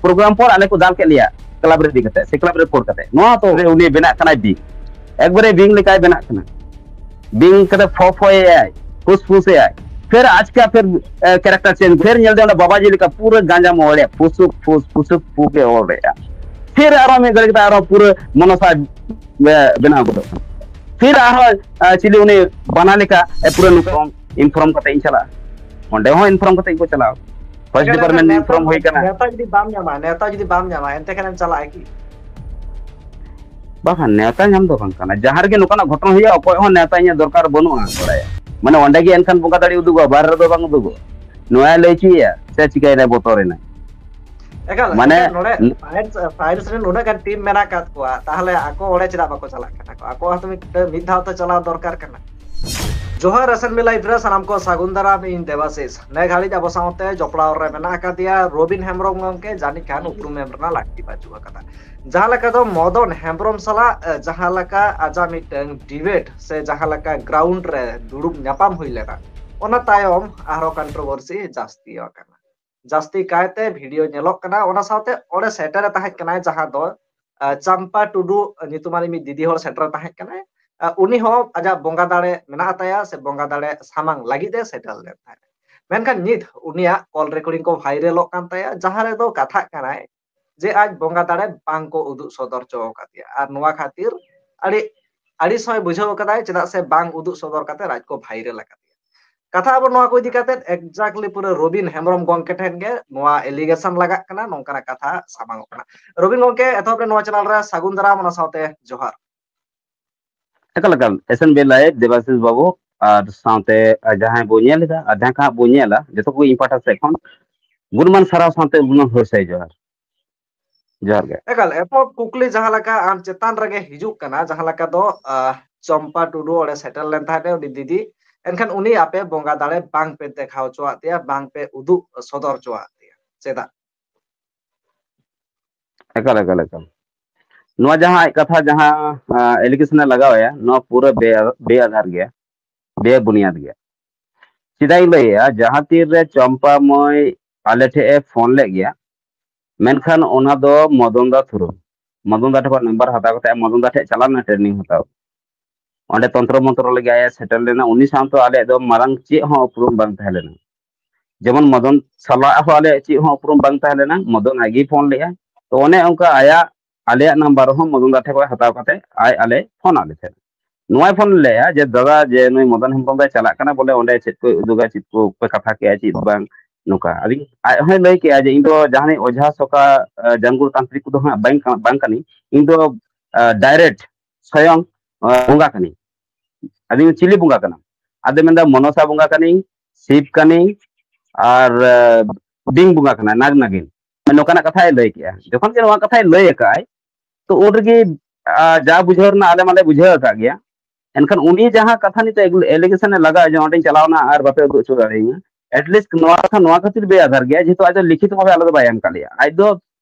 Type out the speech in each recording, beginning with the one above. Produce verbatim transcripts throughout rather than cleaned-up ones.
Programme ᱯᱚᱨ ᱟᱞᱮ ᱠᱚ ᱫᱟᱞ ᱠᱮᱫ ᱞᱮᱭᱟ ᱠᱞᱟᱵᱽ ᱨᱮ ᱤᱫᱤ ᱠᱟᱛᱮ, ᱥᱮ ᱠᱞᱟᱵᱽ ᱨᱮ ᱯᱷᱳᱲ ᱠᱟᱛᱮ᱾ ᱱᱚᱣᱟ ᱛᱚ ᱩᱱᱤ ᱵᱮᱱᱟᱜ ᱠᱟᱱᱟᱭ ᱵᱤᱧ, ᱮᱠᱵᱟᱨᱮ ᱵᱤᱧ ᱞᱮᱠᱟᱭ ᱵᱮᱱᱟᱜ ᱠᱟᱱᱟ᱾ ᱵᱤᱧ ᱠᱟᱛᱮ ᱯᱷᱚ ᱯᱷᱚᱭᱮ ᱟᱭ, ᱯᱷᱩᱥ ᱯᱷᱩᱥᱮ ᱟᱭ᱾ ᱯᱷᱮᱨ ᱟᱪᱠᱟ ᱯᱷᱮᱨ ᱠᱮᱨᱮᱠᱴᱟᱨ ᱪᱮᱧᱡᱽ, ᱯᱷᱮᱨ ᱧᱮᱞ ᱫᱮ ᱚᱸᱰᱮ ᱵᱟᱵᱟᱡᱤ ᱞᱮᱠᱟ ᱯᱩᱨᱟᱹ ᱜᱟᱸᱡᱟ ᱢᱚᱦᱚᱲᱮ ᱯᱷᱩᱥᱩᱠ ᱯᱷᱩᱥ ᱯᱷᱩᱥᱩᱠ ᱯᱷᱩ ᱜᱮ ᱚᱞ ᱨᱮᱭᱟᱜ᱾ ᱯᱷᱮᱨ ᱟᱨᱚ ᱢᱤᱫ ᱜᱷᱟᱹᱲᱤ ᱠᱟᱛᱮ ᱟᱨᱚ ᱯᱩᱨᱟᱹ ᱢᱚᱱᱚᱥᱟ ᱵᱮᱱᱟᱣ ᱜᱚᱫᱚᱜ ᱠᱟᱱᱟ᱾ ᱯᱷᱤᱨ ᱟᱨᱦᱚᱸ ᱪᱤᱞᱤ ᱩᱱᱤ ᱵᱟᱱᱟ ᱞᱮᱠᱟ ᱯᱩᱨᱟᱹ ᱱᱩᱠᱩ ᱤᱱᱯᱷᱚᱨᱢ ᱠᱟᱛᱮ ᱤᱧ ᱪᱟᱞᱟᱜᱼᱟ᱾ ᱚᱸᱰᱮ ᱦᱚᱸ ᱤᱱᱯᱷᱚᱨᱢ ᱠᱟᱛᱮ ᱤᱧ ᱠᱚ ᱪᱟᱞᱟᱣ᱾ ᱯᱷᱟᱨᱥᱴ ᱰᱤᱯᱟᱨᱴᱢᱮᱱᱴ ᱤᱱᱯᱷᱚᱨᱢ ᱦᱩᱭ ᱠᱟᱱᱟ᱾ ᱱᱮᱣᱛᱟ ᱡᱩᱫᱤ ᱵᱟᱢ ᱧᱟᱢᱟ, ᱱᱮᱣᱛᱟ ᱡᱩᱫᱤ ᱵᱟᱢ ᱧᱟᱢᱟ, ᱮᱱᱛᱮ ᱠᱷᱟᱱᱮᱢ ᱪᱟᱞᱟᱜᱼᱟ ᱠᱤ? ᱵᱟᱠᱷᱟᱱ ᱱᱮᱣᱛᱟ ᱧᱟᱢ ᱫᱚ ᱵᱟᱝ ᱠᱟᱱᱟ᱾ ᱡᱟᱦᱟᱸ ᱨᱮᱜᱮ ᱱᱚᱝᱠᱟᱱᱟᱜ ᱜᱷᱚᱴᱚᱱᱟ ᱦᱩᱭᱩᱜᱼᱟ, ᱚᱠᱚᱭ ᱦᱚᱸ ᱱᱮᱣᱛᱟ ᱤᱧᱟᱹᱜ ᱫᱚᱨᱠᱟᱨ ᱵᱟᱹᱱᱩᱜᱼᱟ, ᱵᱟᱲᱟᱭᱟ᱾ ᱢᱟᱱᱮ ᱚᱸᱰᱮ ᱜᱮ ᱮᱱᱠᱷᱟᱱ ᱵᱚᱸᱜᱟ ᱫᱟᱲᱮ ᱩᱫᱩᱜᱚᱜᱼᱟ, ᱵᱟᱦᱨᱮ ᱨᱮᱫᱚ ᱵᱟᱝ ᱩᱫᱩᱜᱚᱜᱼᱟ᱾ ᱱᱚᱣᱟ ᱞᱟᱹᱭ ᱦᱚᱪᱚᱭᱮᱭᱟ ᱥᱮ ᱪᱤᱠᱟᱹᱭᱮᱱᱟᱭ ᱵᱚᱛᱚᱨᱮᱱᱟᱭ? ᱮᱠᱟᱞ, ᱢᱟᱱᱮ ᱮᱠᱟᱞ, ᱱᱚᱰᱮ ᱯᱷᱟᱭᱟᱨᱥ, ᱯᱷᱟᱭᱟᱨᱥ ᱨᱮᱱ ᱩᱱᱟᱹᱜ ᱜᱟᱱ ᱴᱤᱢ ᱢᱮᱱᱟᱜ ᱟᱠᱟᱫ ᱠᱚᱣᱟ, ᱛᱟᱦᱚᱞᱮ ᱟᱠᱚ ᱚᱸᱰᱮ ᱪᱮᱫᱟᱜ ᱵᱟᱠᱚ ᱪᱟᱞᱟᱜ ᱠᱟᱱᱟ ᱠᱚ? ᱟᱠᱚ ᱦᱚᱸᱛᱚ ᱢᱤᱫ, ᱢᱤᱫ ᱫᱷᱟᱣ ᱛᱚ ᱪᱟᱞᱟᱣ ᱫᱚᱨᱠᱟᱨ ᱠᱟᱱᱟ᱾ ᱡᱚᱦᱟᱨ ᱮᱥ ᱮᱱ ᱵᱤ ᱞᱟᱭᱤᱵᱷ ᱨᱮ ᱥᱟᱱᱟᱢ ᱠᱚ ᱥᱟᱹᱜᱩᱱ ᱫᱟᱨᱟᱢ, ᱤᱧ ᱫᱮᱵᱟᱥᱤᱥ᱾ ᱱᱮ ᱜᱷᱟᱹᱲᱤᱡ ᱟᱵᱚ ᱥᱟᱶᱛᱮ ᱡᱚᱯᱲᱟᱣ ᱨᱮ ᱢᱮᱱᱟᱜ ᱟᱠᱟᱫᱮᱭᱟ ᱨᱚᱵᱤᱱ ᱦᱮᱢᱵᱨᱚᱢ ᱜᱚᱢᱠᱮ, ᱡᱟᱹᱱᱤᱡ ᱠᱷᱟᱱ ᱩᱯᱨᱩᱢ ᱮᱢ ᱨᱮᱱᱟᱜ ᱞᱟᱹᱠᱛᱤ ᱵᱟᱹᱪᱩᱜ ᱟᱠᱟᱫᱟ᱾ ᱡᱟᱦᱟᱸ ᱞᱮᱠᱟ ᱫᱚ ᱢᱚᱫᱚᱱ ᱦᱮᱢᱵᱨᱚᱢ ᱥᱟᱞᱟᱜ, ᱮ, ᱡᱟᱦᱟᱸ ᱞᱮᱠᱟ ᱟᱡᱟᱜ ᱢᱤᱫᱴᱟᱝ ᱰᱤᱵᱮᱴ ᱥᱮ ᱡᱟᱦᱟᱸ ᱞᱮᱠᱟ ᱜᱨᱟᱣᱩᱱᱰ ᱨᱮ ᱫᱩᱲᱩᱵ ᱧᱟᱯᱟᱢ ᱦᱩᱭ ᱞᱮᱱᱟ, ᱚᱱᱟ ᱛᱟᱭᱚᱢ ᱟᱨᱦᱚᱸ ᱠᱚᱱᱴᱨᱳᱵᱷᱟᱨᱥᱤ ᱡᱟᱹᱥᱛᱤ ᱟᱠᱟᱱᱟ᱾ ᱡᱟᱹᱥᱛᱤ ᱠᱟᱭᱛᱮ ᱵᱷᱤᱰᱤᱭᱳ ᱧᱮᱞᱚᱜ ᱠᱟᱱᱟ, ᱚᱱᱟ ᱥᱟᱶᱛᱮ ᱚᱸᱰᱮ ᱥᱮᱴᱮᱨ ᱮ ᱛᱟᱦᱮᱸ ᱠᱟᱱᱟᱭ ᱡᱟᱦᱟᱸ ᱫᱚ, ᱟ, ᱪᱟᱢᱯᱟ ᱴᱩᱰᱩ ᱧᱩᱛᱩᱢᱟᱱ ᱢᱤᱫ ᱫᱤᱫᱤ ᱦᱚᱲ ᱥᱮᱴᱮᱨ ᱛᱟᱦᱮᱸ ᱠᱟᱱᱟᱭ᱾ ᱟ, ᱩᱱᱤ ᱦᱚᱸ ᱟᱡᱟᱜ ᱵᱚᱸᱜᱟ ᱫᱟᱲᱮ ᱢᱮᱱᱟᱜ ᱛᱟᱭᱟ ᱥᱮ ᱵᱚᱸᱜᱟ ᱫᱟᱲᱮ ᱥᱟᱢᱟᱝ ᱞᱟᱹᱜᱤᱫ ᱮ ᱥᱮᱴᱮᱨ ᱞᱮᱱ ᱛᱟᱦᱮᱸᱫ᱾ ᱢᱮᱱᱠᱷᱟᱱ ᱱᱤᱛ ᱩᱱᱤᱭᱟᱜ ᱠᱚᱞ ᱨᱮᱠᱚᱨᱰᱤᱝ ᱠᱚ ᱵᱷᱟᱭᱨᱟᱞᱚᱜ ᱠᱟᱱ ᱛᱟᱭᱟ, ᱡᱟᱦᱟᱸ ᱨᱮᱫᱚ ᱠᱟᱛᱷᱟᱜ ᱠᱟᱱᱟᱭ ᱡᱮ ᱟᱡ ᱵᱚᱸᱜᱟ ᱫᱟᱲᱮ ᱵᱟᱝ ᱠᱚ ᱩᱫᱩᱜ ᱥᱚᱫᱚᱨ ᱦᱚᱪᱚ ᱟᱠᱟᱫᱮᱭᱟ, ᱟᱨ ᱱᱚᱣᱟ ᱠᱷᱟᱹᱛᱤᱨ ᱟᱹᱰᱤ ᱟᱹᱲᱤᱥ ᱦᱚᱸᱭ ᱵᱩᱡᱷᱟᱹᱣ ᱟᱠᱟᱫᱟᱭ, ᱪᱮᱫᱟᱜ ᱥᱮ ᱵᱟᱝ ᱩᱫᱩᱜ ᱥᱚᱫᱚᱨ ᱠᱟᱛᱮ ᱟᱡ ᱠᱚ ᱵᱷᱟᱭᱨᱟᱞ ᱟᱠᱟᱫᱮᱭᱟ᱾ ᱠᱟᱛᱷᱟ ᱟᱵᱚ ᱱᱚᱣᱟ ᱠᱚ ᱤᱫᱤ ᱠᱟᱛᱮ exactly ᱯᱩᱨᱟᱹ ᱨᱚᱵᱤᱱ ᱦᱮᱢᱵᱨᱚᱢ ᱜᱚᱢᱠᱮ ᱴᱷᱮᱱ ᱜᱮ ᱱᱚᱣᱟ ᱟᱞᱤᱜᱮᱥᱚᱱ ᱞᱟᱜᱟᱜ ᱠᱟᱱᱟ, ᱱᱚᱝᱠᱟᱱᱟᱜ ᱠᱟᱛᱷᱟ ᱥᱟᱢᱟᱝ ᱚᱜ ᱠᱟᱱᱟ᱾ ᱨᱚᱵᱤᱱ ᱜᱚᱢᱠᱮ, ᱮᱛᱚᱦᱚᱵ ᱨᱮ ᱱᱚᱣᱟ ᱪᱮᱱᱮᱞ ᱨᱮ ᱥᱟᱹᱜᱩᱱ ᱫᱟᱨᱟᱢ, ᱚᱱᱟ ᱥᱟᱶᱛᱮ ᱡᱚᱦᱟᱨ᱾ ᱮᱠᱟᱞ ᱮᱠᱟᱞ, S N B live, Debasish ᱵᱟᱵᱩ, ᱟᱨ ᱥᱟᱶᱛᱮ, ᱟᱨ ᱡᱟᱦᱟᱸᱭ ᱵᱚ ᱧᱮᱞ ᱮᱫᱟ ᱟᱨ ᱡᱟᱦᱟᱸ ᱠᱚ ᱦᱟᱸᱜ ᱵᱚ ᱧᱮᱞᱟ, ᱡᱚᱛᱚ ᱠᱚ ᱤᱧ ᱯᱟᱦᱴᱟ ᱥᱮᱫ ᱠᱷᱚᱱ ᱜᱩᱱᱢᱟᱱ ᱥᱟᱨᱦᱟᱣ ᱥᱟᱶᱛᱮ ᱜᱩᱱᱢᱟᱱ ᱦᱩᱞᱥᱟᱹᱭ ᱡᱚᱦᱟᱨ᱾ ᱡᱚᱦᱟᱨ ᱜᱮ᱾ ᱮᱠᱟᱞ, ᱮᱛᱚᱦᱚᱵ ᱠᱩᱠᱞᱤ ᱡᱟᱦᱟᱸ ᱞᱮᱠᱟ ᱟᱢ ᱪᱮᱛᱟᱱ ᱨᱮᱜᱮ ᱦᱤᱡᱩᱜ ᱠᱟᱱᱟ, ᱡᱟᱦᱟᱸ ᱞᱮᱠᱟ ᱫᱚ, ᱟᱦ, ᱪᱚᱢᱯᱟ ᱴᱩᱰᱩ ᱚᱸᱰᱮ ᱥᱮᱴᱮᱨ ᱞᱮᱱ ᱛᱟᱦᱮᱸᱫ ᱮ, ᱩᱱᱤ ᱫᱤᱫᱤ, ᱮᱱᱠᱷᱟᱱ ᱩᱱᱤ ᱟᱯᱮ ᱵᱚᱸᱜᱟ ᱫᱟᱲᱮ ᱵᱟᱝ ᱯᱮ ᱫᱮᱠᱷᱟᱣ ᱦᱚᱪᱚᱣᱟᱜ ᱛᱮᱭᱟ, ᱵᱟᱝ ᱯᱮ ᱩᱫᱩᱜ ᱥᱚᱫᱚᱨ ᱦᱚᱪᱚᱣᱟᱜ ᱛᱮᱭᱟ, ᱪᱮᱫᱟᱜ? ᱮᱠᱟᱞ, ᱮᱠᱟᱞ, ᱮᱠᱟᱞ᱾ ᱱᱚᱣᱟ ᱡᱟᱦᱟᱸ ᱟᱡ ᱠᱟᱛᱷᱟ ᱡᱟᱦᱟᱸ, ᱟᱸ, allegation ᱮ ᱞᱟᱜᱟᱣᱮᱭᱟ, ᱱᱚᱣᱟ ᱯᱩᱨᱟᱹ ᱵᱮ-, ᱵᱮᱟᱫᱷᱟᱨ ᱜᱮᱭᱟ, ᱵᱮᱵᱩᱱᱤᱭᱟᱫ ᱜᱮᱭᱟ᱾ ᱪᱮᱫᱟᱜ ᱤᱧ ᱞᱟᱹᱭᱮᱜᱼᱟ, ᱡᱟᱦᱟᱸ ᱛᱤᱨ ᱨᱮ ᱪᱚᱢᱯᱟ ᱢᱟᱹᱭ ᱟᱞᱮ ᱴᱷᱮᱡ ᱮ ᱯᱷᱳᱱ ᱞᱮᱫ ᱜᱮᱭᱟ, ᱢᱮᱱᱠᱷᱟᱱ ᱚᱱᱟ ᱫᱚ ᱢᱚᱫᱚᱱ ᱫᱟ ᱛᱷᱩᱨᱩ, ᱢᱚᱫᱚᱱ ᱫᱟ ᱴᱷᱮᱱ ᱠᱷᱚᱱ ᱱᱟᱢᱵᱟᱨ ᱦᱟᱛᱟᱣ ᱠᱟᱛᱮ ᱢᱚᱫᱚᱱ ᱫᱟ ᱴᱷᱮᱱ ᱪᱟᱞᱟᱣ ᱞᱮᱱᱟ ᱴᱨᱮᱱᱤᱝ ᱦᱟᱛᱟᱣ᱾ ᱚᱸᱰᱮ ᱛᱚᱱᱛᱨᱚ ᱢᱚᱱᱛᱨᱚ ᱞᱟᱹᱜᱤᱫ ᱟᱭᱟᱜ ᱥᱮᱴᱮᱨ ᱞᱮᱱᱟ᱾ ᱩᱱᱤ ᱥᱟᱶᱛᱮ ᱟᱞᱮᱭᱟᱜ ᱫᱚ ᱢᱟᱨᱟᱝ ᱪᱮᱫ ᱦᱚᱸ ᱩᱯᱨᱩᱢ ᱵᱟᱝ ᱛᱟᱦᱮᱸ ᱞᱮᱱᱟ᱾ ᱡᱮᱢᱚᱱ ᱢᱚᱫᱚᱱ ᱥᱟᱞᱟᱜ ᱦᱚᱸ ᱟᱞᱮᱭᱟᱜ ᱪᱮᱫ ᱦᱚᱸ ᱩᱯᱨᱩᱢ ᱵᱟᱝ ᱛᱟᱦᱮᱸ ᱞᱮᱱᱟ, ᱢᱚᱫᱚᱱ ᱟᱡ ᱜᱮᱭ ᱯᱷᱳᱱ ᱞᱮᱫᱼᱟ᱾ ᱛᱚ ᱚᱱᱮ ᱚᱱᱠᱟ ᱟᱭᱟᱜ, ᱟᱞᱮᱭᱟᱜ ᱱᱟᱢᱵᱟᱨ ᱦᱚᱸ ᱢᱚᱫᱚᱱ ᱫᱟ ᱴᱷᱮᱱ ᱠᱷᱚᱱ ᱦᱟᱛᱟᱣ ᱠᱟᱛᱮ ᱟᱡ ᱟᱞᱮ ᱯᱷᱳᱱ ᱟᱫ ᱞᱮ ᱛᱟᱦᱮᱸᱫ᱾ ᱱᱚᱣᱟᱭ ᱯᱷᱳᱱ ᱞᱮᱫᱼᱟ ᱡᱮ, "ᱫᱟᱫᱟ, ᱡᱮ ᱱᱩᱭ ᱢᱚᱫᱚᱱ ᱦᱮᱢᱵᱨᱚᱢ ᱫᱚᱭ ᱪᱟᱞᱟᱜ ᱠᱟᱱᱟ, ᱵᱚᱞᱮ ᱚᱸᱰᱮ ᱪᱮᱫ ᱠᱚᱭ ᱩᱫᱩᱜᱟ, ᱪᱮᱫ ᱠᱚ ᱚᱠᱚᱭ ᱠᱟᱛᱷᱟ ᱠᱮᱜᱼᱟ, ᱪᱮᱫ ᱵᱟᱝ ᱱᱚᱝᱠᱟ?" ᱟᱫᱚ ᱟᱡ ᱦᱚᱸᱭ ᱞᱟᱹᱭ ᱠᱮᱜᱼᱟ ᱡᱮ, "ᱤᱧ ᱫᱚ ᱡᱟᱦᱟᱱᱤᱡ ᱚᱡᱷᱟ ᱥᱚᱠᱟ, ᱟ, ᱡᱟᱝᱜᱩᱲ ᱛᱟᱱᱛᱨᱤᱠ ᱠᱚᱫᱚ ᱦᱟᱸᱜ ᱵᱟᱝ ᱠᱟᱱᱟ, ᱵᱟᱝ ᱠᱟᱹᱱᱟᱹᱧ, ᱤᱧ ᱫᱚ, ᱟ, ᱰᱟᱭᱨᱮᱠᱴ ᱥᱚᱭᱚᱝ, ᱟ, ᱵᱚᱸᱜᱟ ᱠᱟᱹᱱᱟᱹᱧ᱾" ᱟᱫᱚᱧ, "ᱪᱤᱞᱤ ᱵᱚᱸᱜᱟ ᱠᱟᱱᱟᱢ?" ᱟᱫᱚ ᱢᱮᱱᱫᱟ, "ᱢᱚᱱᱚᱥᱟ ᱵᱚᱸᱜᱟ ᱠᱟᱹᱱᱟᱹᱧ, ᱥᱤᱵ ᱠᱟᱹᱱᱟᱹᱧ, ᱟᱨ, ᱟ, ᱵᱤᱝ ᱵᱚᱸᱜᱟ ᱠᱟᱱᱟ, ᱱᱟᱜᱽ ᱱᱟᱜᱤᱱ᱾" ᱱᱚᱝᱠᱟᱱᱟᱜ ᱠᱟᱛᱷᱟᱭ ᱞᱟᱹᱭ ᱠᱮᱜᱼᱟ᱾ ᱡᱚᱠᱷᱚᱱ ᱜᱮ ᱱᱚᱣᱟ ᱠᱟᱛᱷᱟᱭ ᱞᱟᱹᱭ ᱟᱠᱟᱫᱼᱟᱭ, ᱛᱚ ᱩᱱ ᱨᱮᱜᱮ, ᱟ, ᱡᱟ ᱵᱩᱡᱷᱟᱹᱣ ᱨᱮᱱᱟᱜ ᱟᱞᱮ ᱢᱟᱞᱮ ᱵᱩᱡᱷᱟᱹᱣ ᱟᱠᱟᱫ ᱜᱮᱭᱟ᱾ ᱮᱱᱠᱷᱟᱱ ᱩᱱᱤ ᱡᱟᱦᱟᱸ ᱠᱟᱛᱷᱟ ᱱᱤᱛᱚᱜ ᱮᱜ-, allegation ᱮ ᱞᱟᱜᱟᱣ ᱡᱮ ᱚᱸᱰᱮᱧ ᱪᱟᱞᱟᱣ ᱮᱱᱟ ᱟᱨ ᱵᱟᱯᱮ ᱩᱫᱩᱜ ᱦᱚᱪᱚ ᱫᱟᱲᱮᱭᱟᱹᱧᱟ, at least ᱱᱚᱣᱟ ᱠᱟᱛᱷᱟ ᱱᱚᱣᱟ ᱠᱷᱟᱹᱛᱤᱨ ᱵᱮ ᱟᱫᱷᱟᱨ ᱜᱮᱭᱟ, ᱡᱮᱦᱮᱛᱩ ᱟᱡ ᱫᱚ ᱞᱤᱠᱷᱤᱛ ᱵᱷᱟᱵᱮ ᱟᱞᱮ ᱫᱚ ᱵᱟᱭ ᱮᱢ ᱟᱠᱟᱫ ᱞᱮᱭᱟ᱾ ᱟᱡ ᱫᱚ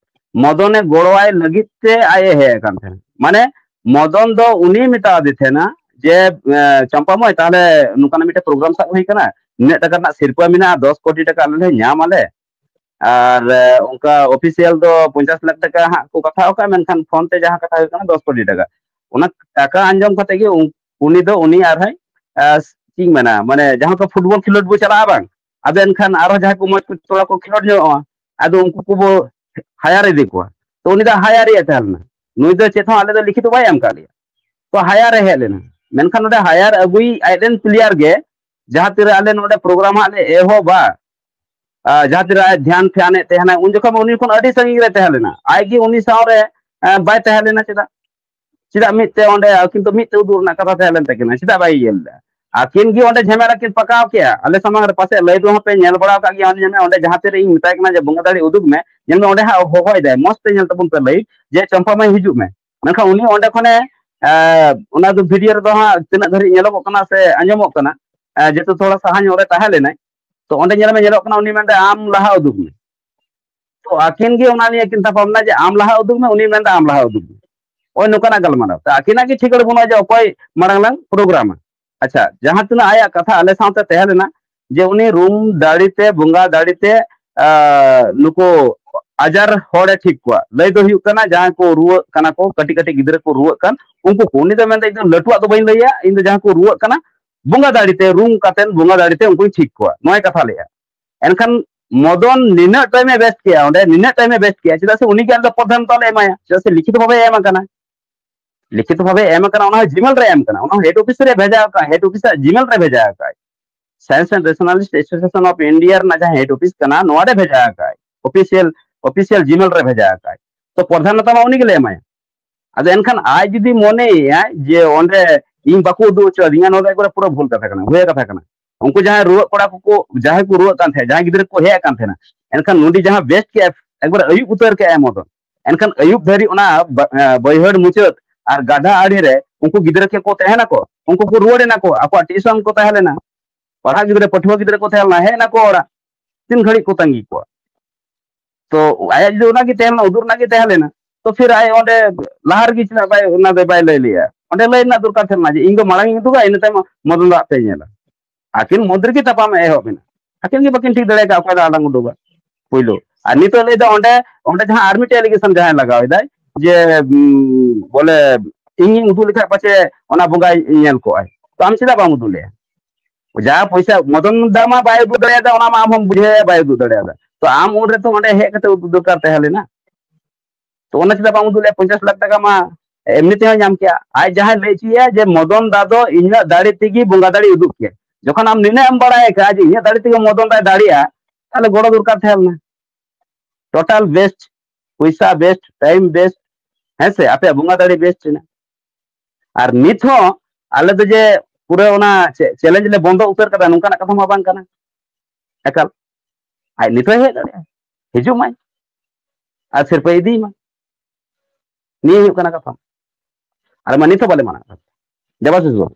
ᱢᱚᱫᱚᱱᱮ ᱜᱚᱲᱚᱣᱟᱭ ᱞᱟᱹᱜᱤᱫ ᱛᱮ ᱟᱡ ᱮ ᱦᱮᱡ ᱟᱠᱟᱱ ᱛᱟᱦᱮᱱᱟ᱾ ᱢᱟᱱᱮ ᱢᱚᱫᱚᱱ ᱫᱚ ᱩᱱᱤ ᱢᱮᱛᱟᱣ ᱫᱮ ᱛᱟᱦᱮᱱᱟ ᱡᱮ, ᱮ, "ᱪᱟᱢᱯᱟ ᱢᱟᱹᱭ, ᱛᱟᱦᱞᱮ ᱱᱚᱝᱠᱟᱱᱟᱜ ᱢᱤᱫᱴᱮᱱ program ᱥᱟᱵ ᱦᱩᱭ ᱠᱟᱱᱟ, ᱱᱤᱱᱟᱹᱜ ᱴᱟᱠᱟ ᱨᱮᱱᱟᱜ ᱥᱤᱨᱯᱟᱹ ᱢᱮᱱᱟᱜᱼᱟ, ᱫᱚᱥ ᱠᱳᱴᱤ ᱴᱟᱠᱟ ᱟᱞᱮ ᱞᱮ ᱧᱟᱢ ᱟᱞᱮ, ᱟᱨ, ᱮ, ᱚᱱᱠᱟ official ᱫᱚ ᱯᱚᱧᱪᱟᱥ ᱞᱟᱠᱷ ᱴᱟᱠᱟ ᱦᱟᱸᱜ ᱠᱚ ᱠᱟᱛᱷᱟ ᱟᱠᱟᱫᱼᱟ, ᱢᱮᱱᱠᱷᱟᱱ ᱯᱷᱳᱱ ᱛᱮ ᱡᱟᱦᱟᱸ ᱠᱟᱛᱷᱟ ᱦᱩᱭᱩᱜ ᱠᱟᱱᱟ ᱫᱚᱥ ᱠᱳᱴᱤ ᱴᱟᱠᱟ, ᱚᱱᱟ ᱴᱟᱠᱟ ᱟᱸᱡᱚᱢ ᱠᱟᱛᱮ ᱜᱮ ᱩᱱ-, ᱩᱱᱤ ᱫᱚ ᱩᱱᱤ ᱟᱨᱦᱚᱸᱭ, ᱮ, ᱪᱮᱫ ᱤᱧ ᱢᱮᱱᱟ, ᱢᱟᱱᱮ ᱡᱟᱦᱟᱸ ᱠᱚ ᱯᱷᱩᱴᱵᱚᱞ ᱠᱷᱮᱞᱳᱰ ᱵᱚ ᱪᱟᱞᱟᱜᱼᱟ ᱵᱟᱝ, ᱟᱫᱚ ᱮᱱᱠᱷᱟᱱ ᱟᱨᱦᱚᱸ ᱡᱟᱦᱟᱸᱭ ᱠᱚ ᱢᱚᱡᱽ ᱠᱚ ᱛᱷᱚᱲᱟ ᱠᱚ ᱠᱷᱮᱞᱳᱰ ᱧᱚᱜᱼᱟ, ᱟᱫᱚ ᱩᱱᱠᱩ ᱠᱚᱵᱚ hire ᱤᱫᱤ ᱠᱚᱣᱟ᱾ ᱛᱚ ᱩᱱᱤ ᱫᱚ hire ᱮ ᱛᱟᱦᱮᱸ ᱞᱮᱱᱟ, ᱱᱩᱭ ᱫᱚ ᱪᱮᱫ ᱦᱚᱸ ᱟᱞᱮ ᱫᱚ ᱞᱤᱠᱷᱤᱛ ᱵᱟᱭ ᱮᱢ ᱠᱟᱜ ᱞᱮᱭᱟ᱾ ᱛᱚ hire ᱮ ᱦᱮᱡ ᱞᱮᱱᱟ, ᱢᱮᱱᱠᱷᱟᱱ ᱱᱚᱰᱮ hire ᱟᱹᱜᱩᱭ ᱟᱡ ᱨᱮᱱ player ᱜᱮ, ᱡᱟᱦᱟᱸ ᱛᱤᱨᱮ ᱟᱞᱮ ᱱᱚᱰᱮ program ᱦᱟᱸᱜ ᱞᱮ ᱮᱦᱚᱵᱟ, ᱟᱨ ᱡᱟᱦᱟᱸ ᱛᱤᱨᱮ ᱟᱡ ᱫᱷᱮᱭᱟᱱ ᱯᱷᱮᱭᱟᱱᱮᱫ ᱛᱟᱦᱮᱱᱟᱭ, ᱩᱱ ᱡᱚᱠᱷᱚᱱ ᱩᱱᱤ ᱠᱷᱚᱱ ᱟᱹᱰᱤ ᱥᱟᱺᱜᱤᱧ ᱨᱮ ᱛᱟᱦᱮᱸ ᱞᱮᱱᱟ, ᱟᱡ ᱜᱮ ᱩᱱᱤ ᱥᱟᱶ ᱨᱮ, ᱮ, ᱵᱟᱭ ᱛᱟᱦᱮᱸ ᱞᱮᱱᱟ᱾ ᱪᱮᱫᱟᱜ, ᱪᱮᱫᱟᱜ ᱢᱤᱫ ᱛᱮ ᱚᱸᱰᱮ ᱟᱹᱠᱤᱱ ᱫᱚ ᱢᱤᱫ ᱛᱮ ᱩᱫᱩᱜ ᱨᱮᱱᱟᱜ ᱠᱟᱛᱷᱟ ᱛᱟᱦᱮᱸ ᱞᱮᱱ ᱛᱟᱹᱠᱤᱱᱟ, ᱪᱮᱫᱟᱜ ᱵᱟᱭ ᱤᱭᱟᱹ ᱞᱮᱫᱟ? ᱟᱹᱠᱤᱱ ᱜᱮ ᱚᱸᱰᱮ ᱡᱷᱟᱢᱮᱞᱟ ᱠᱤᱱ ᱯᱟᱠᱟᱣ ᱠᱮᱜᱼᱟ᱾ ᱟᱞᱮ ᱥᱟᱢᱟᱝ ᱨᱮ ᱯᱟᱥᱮᱡ live ᱨᱮᱦᱚᱸ ᱯᱮ ᱧᱮᱞ ᱵᱟᱲᱟ ᱟᱠᱟᱫ ᱜᱮᱭᱟ, ᱚᱸᱰᱮ ᱧᱮᱞ ᱢᱮ, ᱚᱸᱰᱮ ᱡᱟᱦᱟᱸ ᱛᱤᱨᱮ ᱤᱧ ᱢᱮᱛᱟᱭ ᱠᱟᱱᱟ ᱡᱮ, "ᱵᱚᱸᱜᱟ ᱫᱟᱲᱮ ᱩᱫᱩᱜ ᱢᱮ", ᱧᱮᱞ ᱢᱮ ᱚᱸᱰᱮ ᱦᱟᱸᱜ ᱦᱚᱦᱚᱭ ᱫᱟᱭ, ᱢᱚᱸᱡᱽ ᱛᱮ ᱧᱮᱞ ᱛᱟᱵᱚᱱ ᱯᱮ live, ᱡᱮ, "ᱪᱚᱢᱯᱟ ᱢᱟᱹᱭ ᱦᱤᱡᱩᱜ ᱢᱮ", ᱢᱮᱱᱠᱷᱟᱱ ᱩᱱᱤ ᱚᱸᱰᱮ ᱠᱷᱚᱱᱮ, ᱮ, ᱚᱱᱟ ᱫᱚ video ᱨᱮᱫᱚ ᱦᱟᱸᱜ ᱛᱤᱱᱟᱹᱜ ᱫᱷᱟᱹᱨᱤᱡ ᱧᱮᱞᱚᱜᱚᱜ ᱠᱟᱱᱟ ᱥᱮ ᱟᱸᱡᱚᱢᱚᱜ ᱠᱟᱱᱟ, ᱮ, ᱡᱮᱦᱮᱛᱩ ᱛᱷᱚᱲᱟ ᱥᱟᱦᱟ ᱧᱚᱜ ᱨᱮ ᱛᱟᱦᱮᱸ ᱞᱮᱱᱟᱭ, ᱛᱚ ᱚᱸᱰᱮ ᱧᱮᱞ ᱢᱮ, ᱧᱮᱞᱚᱜ ᱠᱟᱱᱟ ᱩᱱᱤ ᱢᱮᱱᱫᱟ, "ᱟᱢ ᱞᱟᱦᱟ ᱩᱫᱩᱜ ᱢᱮ"᱾ ᱛᱚ ᱟᱹᱠᱤᱱ ᱜᱮ ᱚᱱᱟ ᱱᱤᱭᱮ ᱠᱤᱱ ᱛᱟᱯᱟᱢ ᱮᱱᱟ ᱡᱮ, "ᱟᱢ ᱞᱟᱦᱟ ᱩᱫᱩᱜ ᱢᱮ", ᱩᱱᱤ ᱢᱮᱱᱫᱟ, "ᱟᱢ ᱞᱟᱦᱟ ᱩᱫᱩᱜ ᱢᱮ"᱾ ᱳᱭ ᱱᱚᱝᱠᱟᱱᱟᱜ ᱜᱟᱞᱢᱟᱨᱟᱣ᱾ ᱛᱚ ᱟᱹᱠᱤᱱᱟᱜ ᱜᱮ ᱴᱷᱤᱠᱟᱹᱬ ᱵᱟᱹᱱᱩᱜᱼᱟ ᱡᱮ ᱚᱠᱚᱭ ᱢᱟᱲᱟᱝ ᱞᱟᱝ ᱯᱨᱳᱜᱨᱟᱢᱟ᱾ ᱟᱪᱪᱷᱟ, ᱡᱟᱦᱟᱸ ᱛᱤᱱᱟᱹᱜ ᱟᱭᱟᱜ ᱠᱟᱛᱷᱟ ᱟᱞᱮ ᱥᱟᱶᱛᱮ ᱛᱟᱦᱮᱸ ᱞᱮᱱᱟ, ᱡᱮ ᱩᱱᱤ ᱨᱩᱢ ᱫᱟᱲᱮ ᱛᱮ, ᱵᱚᱸᱜᱟ ᱫᱟᱲᱮ ᱛᱮ, ᱟᱸ, ᱱᱩᱠᱩ ᱟᱡᱟᱨ ᱦᱚᱲᱮ ᱴᱷᱤᱠ ᱠᱚᱣᱟ᱾ ᱞᱟᱹᱭ ᱫᱚ ᱦᱩᱭᱩᱜ ᱠᱟᱱᱟ, ᱡᱟᱦᱟᱸᱭ ᱠᱚ ᱨᱩᱣᱟᱹᱜ ᱠᱟᱱᱟ ᱠᱚ, ᱠᱟᱹᱴᱤᱡ ᱠᱟᱹᱴᱤᱡ ᱜᱤᱫᱽᱨᱟᱹ ᱠᱚ ᱨᱩᱣᱟᱹᱜ ᱠᱟᱱ, ᱩᱱᱠᱩ ᱠᱚ᱾ ᱩᱱᱤ ᱫᱚ ᱢᱮᱱᱫᱟ, "ᱤᱧ ᱫᱚ ᱞᱟᱹᱴᱩᱣᱟᱜ ᱫᱚ ᱵᱟᱹᱧ ᱞᱟᱹᱭᱟ, ᱤᱧ ᱫᱚ ᱡᱟᱦᱟᱸ ᱠᱚ ᱨᱩᱣᱟᱹᱜ ᱠᱟᱱᱟ, ᱵᱚᱸᱜᱟ ᱫᱟᱲᱮ ᱛᱮ, ᱨᱩᱢ ᱠᱟᱛᱮ ᱵᱚᱸᱜᱟ ᱫᱟᱲᱮ ᱛᱮ ᱩᱱᱠᱩᱧ ᱴᱷᱤᱠ ᱠᱚᱣᱟ", ᱱᱚᱣᱟᱭ ᱠᱟᱛᱷᱟ ᱞᱮᱜᱼᱟ᱾ ᱮᱱᱠᱷᱟᱱ ᱢᱚᱫᱚᱱ ᱱᱤᱱᱟᱹᱜ ᱴᱟᱭᱤᱢᱮ ᱵᱮᱥᱴ ᱠᱮᱜᱼᱟ, ᱚᱸᱰᱮ ᱱᱤᱱᱟᱹᱜ ᱴᱟᱭᱤᱢᱮ ᱵᱮᱥᱴ ᱠᱮᱜᱼᱟ, ᱪᱮᱫᱟᱜ ᱥᱮ ᱩᱱᱤ ᱜᱮ ᱟᱞᱮ ᱫᱚ ᱯᱨᱚᱫᱷᱟᱱᱚᱛᱟ ᱞᱮ ᱮᱢᱟᱭᱟ, ᱪᱮᱫᱟᱜ ᱥᱮ ᱞᱤᱠᱷᱤᱛ ᱵᱷᱟᱵᱮ ᱮᱢ ᱟᱠᱟᱱᱟ᱾ ᱞᱤᱠᱷᱤᱛ ᱵᱷᱟᱵᱮ ᱮᱢ ᱟᱠᱟᱱᱟ, ᱚᱱᱟ ᱦᱚᱸ ᱡᱤᱢᱮᱞ ᱨᱮ ᱮᱢ ᱟᱠᱟᱱᱟ, ᱚᱱᱟ ᱦᱚᱸ ᱦᱮᱰ ᱚᱯᱷᱤᱥ ᱨᱮ ᱵᱷᱮᱡᱟ ᱟᱠᱟᱫ, ᱦᱮᱰ ᱚᱯᱷᱤᱥᱟᱜ ᱡᱤᱢᱮᱞ ᱨᱮ ᱵᱷᱮᱡᱟ ᱟᱠᱟᱫ᱾ Science and Rationalist Association of India ᱨᱮᱱᱟᱜ ᱡᱟᱦᱟᱸ ᱦᱮᱰ ᱚᱯᱷᱤᱥ ᱠᱟᱱᱟ, ᱱᱚᱣᱟ ᱨᱮ ᱵᱷᱮᱡᱟ ᱟᱠᱟᱫ, ᱚᱯᱷᱤᱥᱤᱭᱟᱞ, ᱚᱯᱷᱤᱥᱤᱭᱟᱞ ᱡᱤᱢᱮᱞ ᱨᱮ ᱵᱷᱮᱡᱟ ᱟᱠᱟᱫ᱾ ᱛᱚ ᱯᱨᱚᱫᱷᱟᱱᱚᱛᱟ ᱢᱟ ᱩᱱᱤ ᱜᱮᱞᱮ ᱮᱢᱟᱭᱟ᱾ ᱟᱫᱚ ᱮᱱᱠᱷᱟᱱ ᱟᱡ ᱡᱩᱫᱤ ᱢᱚᱱᱮᱭᱮᱭᱟ ᱡᱮ ᱚᱸᱰᱮ ᱤᱧ ᱵᱟᱠᱚ ᱩᱫᱩᱜ ᱦᱚᱪᱚ ᱟᱫᱤᱧᱟ, ᱱᱚᱣᱟ ᱫᱚ ᱮᱠᱵᱟᱨᱮ ᱯᱩᱨᱟᱹ ᱵᱷᱩᱞ ᱠᱟᱛᱷᱟ ᱠᱟᱱᱟ, ᱦᱩᱭ ᱠᱟᱛᱷᱟ ᱠᱟᱱᱟ᱾ ᱩᱱᱠᱩ ᱡᱟᱦᱟᱸᱭ ᱨᱩᱣᱟᱹᱜ ᱠᱚᱲᱟ ᱠᱚᱠᱚ, ᱡᱟᱦᱟᱸᱭ ᱠᱚ ᱨᱩᱣᱟᱹᱜ ᱠᱟᱱ ᱛᱟᱦᱮᱸᱫ, ᱡᱟᱦᱟᱸᱭ ᱜᱤᱫᱽᱨᱟᱹ ᱠᱚ ᱦᱮᱡ ᱟᱠᱟᱱ ᱛᱟᱦᱮᱸᱱᱟ, ᱮᱱᱠᱷᱟᱱ ᱱᱚᱰᱮ ᱡᱟᱦᱟᱸ ᱵᱮᱥᱴ ᱠᱮᱜᱼᱟ, ᱮᱠᱵᱟᱨᱮ ᱟᱹᱭᱩᱵ ᱩᱛᱟᱹᱨ ᱠᱮᱜᱼᱟᱭ ᱢᱚᱫᱚᱱ᱾ ᱮᱱᱠᱷᱟᱱ ᱟᱹᱭᱩᱵ ᱫᱷᱟᱹᱨᱤᱡ ᱚᱱᱟ ᱵᱟ-, ᱮ, ᱵᱟᱹᱭᱦᱟᱹᱲ ᱢᱩᱪᱟᱹᱫ ᱟᱨ ᱜᱟᱰᱟ ᱟᱲᱮ ᱨᱮ ᱩᱱᱠᱩ ᱜᱤᱫᱽᱨᱟᱹ ᱠᱚ ᱛᱟᱦᱮᱸ ᱱᱟᱠᱚ, ᱩᱱᱠᱩ ᱠᱚ ᱨᱩᱣᱟᱹᱲ ᱮᱱᱟ ᱠᱚ, ᱟᱠᱚᱣᱟᱜ ᱴᱤᱭᱩᱥᱚᱱ ᱠᱚ ᱛᱟᱦᱮᱸ ᱞᱮᱱᱟ, ᱯᱟᱲᱦᱟᱜ ᱜᱤᱫᱽᱨᱟᱹ, ᱯᱟᱹᱴᱷᱩᱣᱟᱹ ᱜᱤᱫᱽᱨᱟᱹ ᱠᱚ ᱛᱟᱦᱮᱸ ᱞᱮᱱᱟ, ᱦᱮᱡ ᱱᱟᱠᱚ ᱚᱲᱟᱜ, ᱛᱤᱱ ᱜᱷᱟᱹᱲᱤᱡ ᱠᱚ ᱛᱟᱺᱜᱤ ᱠᱚᱣᱟ? ᱛᱚ ᱟᱭᱟᱜ ᱡᱩᱫᱤ ᱚᱱᱟᱜᱮ ᱛᱟᱦᱮᱸ ᱞᱮᱱᱟ, ᱩᱫᱩᱜ ᱨᱮᱱᱟᱜ ᱜᱮ ᱛᱟᱦᱮᱸ ᱞᱮᱱᱟ, ᱛᱚ ᱯᱷᱤᱨ ᱟᱡ ᱚᱸᱰᱮ ᱞᱟᱦᱟ ᱨᱮᱜᱮ ᱪᱮᱫᱟᱜ ᱵᱟᱭ, ᱚᱱᱟ ᱫᱚ ᱵᱟᱭ ᱞᱟᱹᱭ ᱞᱮᱜᱼᱟ? ᱚᱸᱰᱮ ᱞᱟᱹᱭ ᱨᱮᱱᱟᱜ ᱫᱚᱨᱠᱟᱨ ᱛᱟᱦᱮᱸ ᱞᱮᱱᱟ ᱡᱮ ᱤᱧ ᱫᱚ ᱢᱟᱲᱟᱝ ᱤᱧ ᱩᱫᱩᱜᱟ, ᱤᱱᱟᱹ ᱛᱟᱭᱚᱢ ᱢᱚᱫᱚᱱ ᱫᱚ ᱟᱯᱮ ᱧᱮᱞᱟ᱾ ᱟᱹᱠᱤᱱ ᱢᱚᱫᱽᱫᱷᱮ ᱨᱮᱜᱮ ᱛᱟᱯᱟᱢ ᱮᱦᱚᱵ ᱮᱱᱟ, ᱟᱹᱠᱤᱱ ᱜᱮ ᱵᱟᱹᱠᱤᱱ ᱴᱷᱤᱠ ᱫᱟᱲᱮ ᱟᱠᱟᱫ ᱚᱠᱚᱭ ᱫᱚ ᱟᱲᱟᱝ ᱩᱰᱩᱠᱟ ᱯᱳᱭᱞᱳ᱾ ᱟᱨ ᱱᱤᱛᱚᱜ ᱞᱟᱹᱭ ᱫᱟ ᱚᱸᱰᱮ, ᱚᱸᱰᱮ ᱡᱟᱦᱟᱸ ᱟᱨ ᱢᱤᱫᱴᱮᱡ ᱟᱞᱤᱜᱮᱥᱚᱱ ᱡᱟᱦᱟᱸᱭ ᱞᱟᱜᱟᱣ ᱮᱫᱟᱭ ᱡᱮ, ᱩᱸ, ᱵᱚᱞᱮ ᱤᱧᱤᱧ ᱩᱫᱩᱜ ᱞᱮᱠᱷᱟᱡ ᱯᱟᱪᱮ ᱚᱱᱟ ᱵᱚᱸᱜᱟᱭ ᱧᱮᱞ ᱠᱚᱜᱼᱟᱭ, ᱛᱚ ᱟᱢ ᱪᱮᱫᱟᱜ ᱵᱟᱢ ᱩᱫᱩᱜ ᱞᱮᱭᱟ? ᱡᱟ ᱯᱚᱭᱥᱟ ᱢᱚᱫᱚᱱ ᱫᱟ ᱢᱟ ᱵᱟᱭ ᱩᱫᱩᱜ ᱫᱟᱲᱮᱭᱟᱫᱟ, ᱚᱱᱟ ᱢᱟ ᱟᱢ ᱦᱚᱸᱢ ᱵᱩᱡᱷᱟᱹᱣ ᱵᱟᱭ ᱩᱫᱩᱜ ᱫᱟᱲᱮᱭᱟᱫᱟ᱾ ᱛᱚ ᱟᱢ ᱩᱱ ᱨᱮ ᱛᱚ ᱚᱸᱰᱮ ᱦᱮᱡ ᱠᱟᱛᱮ ᱩᱫᱩᱜ ᱫᱚᱨᱠᱟᱨ ᱛᱟᱦᱮᱸ ᱞᱮᱱᱟ᱾ ᱛᱚ ᱚᱱᱟ ᱪᱮᱫᱟᱜ ᱵᱟᱢ ᱩᱫᱩᱜ ᱞᱮᱭᱟ? ᱯᱚᱧᱪᱟᱥ ᱞᱟᱠᱷ ᱴᱟᱠᱟ ᱢᱟ ᱮᱢᱱᱤ ᱛᱮᱦᱚᱸ ᱧᱟᱢ ᱠᱮᱭᱟ᱾ ᱟᱡ ᱡᱟᱦᱟᱸᱭ ᱞᱟᱹᱭ ᱦᱚᱪᱚᱭᱟ ᱡᱮ ᱢᱚᱫᱚᱱ ᱫᱟ ᱫᱚ ᱤᱧᱟᱹᱜ ᱫᱟᱲᱮ ᱛᱮᱜᱮ ᱵᱚᱸᱜᱟ ᱫᱟᱲᱮ ᱩᱫᱩᱜ ᱠᱮᱭᱟ᱾ ᱡᱚᱠᱷᱚᱱ ᱟᱢ ᱱᱤᱱᱟᱹᱜ ᱮᱢ ᱵᱟᱲᱟᱭ ᱟᱠᱟᱫᱼᱟ ᱡᱮ ᱤᱧᱟᱹᱜ ᱫᱟᱲᱮ ᱛᱮᱜᱮ ᱢᱚᱫᱚᱱ ᱫᱟᱭ ᱫᱟᱲᱮᱭᱟᱜᱼᱟ, ᱛᱟᱦᱞᱮ ᱜᱚᱲᱚ ᱫᱚᱨᱠᱟᱨ ᱛᱟᱦᱮᱸ ᱞᱮᱱᱟ᱾ ᱴᱳᱴᱟᱞ ᱵᱮᱥᱴ, ᱯᱚᱭᱥᱟ ᱵᱮᱥᱴ, ᱴᱟᱭᱤᱢ ᱵᱮᱥᱴ, ᱦᱮᱸ ᱥᱮ, ᱟᱯᱮᱭᱟᱜ ᱵᱚᱸᱜᱟ ᱫᱟᱲᱮ ᱵᱮᱥᱴ ᱮᱱᱟ᱾ ᱟᱨ ᱱᱤᱛ ᱦᱚᱸ ᱟᱞᱮ ᱫᱚ ᱡᱮ ᱯᱩᱨᱟᱹ ᱚᱱᱟ ᱪᱮ-, ᱪᱮᱞᱮᱧᱡᱽ ᱞᱮ ᱵᱚᱱᱫᱚ ᱩᱛᱟᱹᱨ ᱠᱟᱫᱟ, ᱱᱚᱝᱠᱟᱱᱟᱜ ᱠᱟᱛᱷᱟ ᱢᱟ ᱵᱟᱝ ᱠᱟᱱᱟ᱾ ᱮᱠᱟᱞ, ᱟᱡ ᱱᱤᱛ ᱦᱚᱸᱭ ᱦᱮᱡ ᱫᱟᱲᱮᱭᱟᱜᱼᱟ, ᱦᱤᱡᱩᱜ ᱢᱟᱭ᱾ ᱟᱨ ᱥᱤᱨᱯᱟᱹᱭ ᱤᱫᱤᱭ ᱢᱟ᱾ ᱱᱤᱭᱟᱹ ᱦᱩᱭᱩᱜ ᱠᱟᱱᱟ ᱠᱟᱛᱷᱟ᱾ ᱟᱞᱮ ᱢᱟ ᱱᱤᱛ ᱦᱚᱸ ᱵᱟᱞᱮ ᱢᱟᱱᱟᱜ ᱠᱟᱱᱟ᱾ ᱫᱮᱵᱟᱥᱤᱥ ᱵᱟᱹᱵᱩ᱾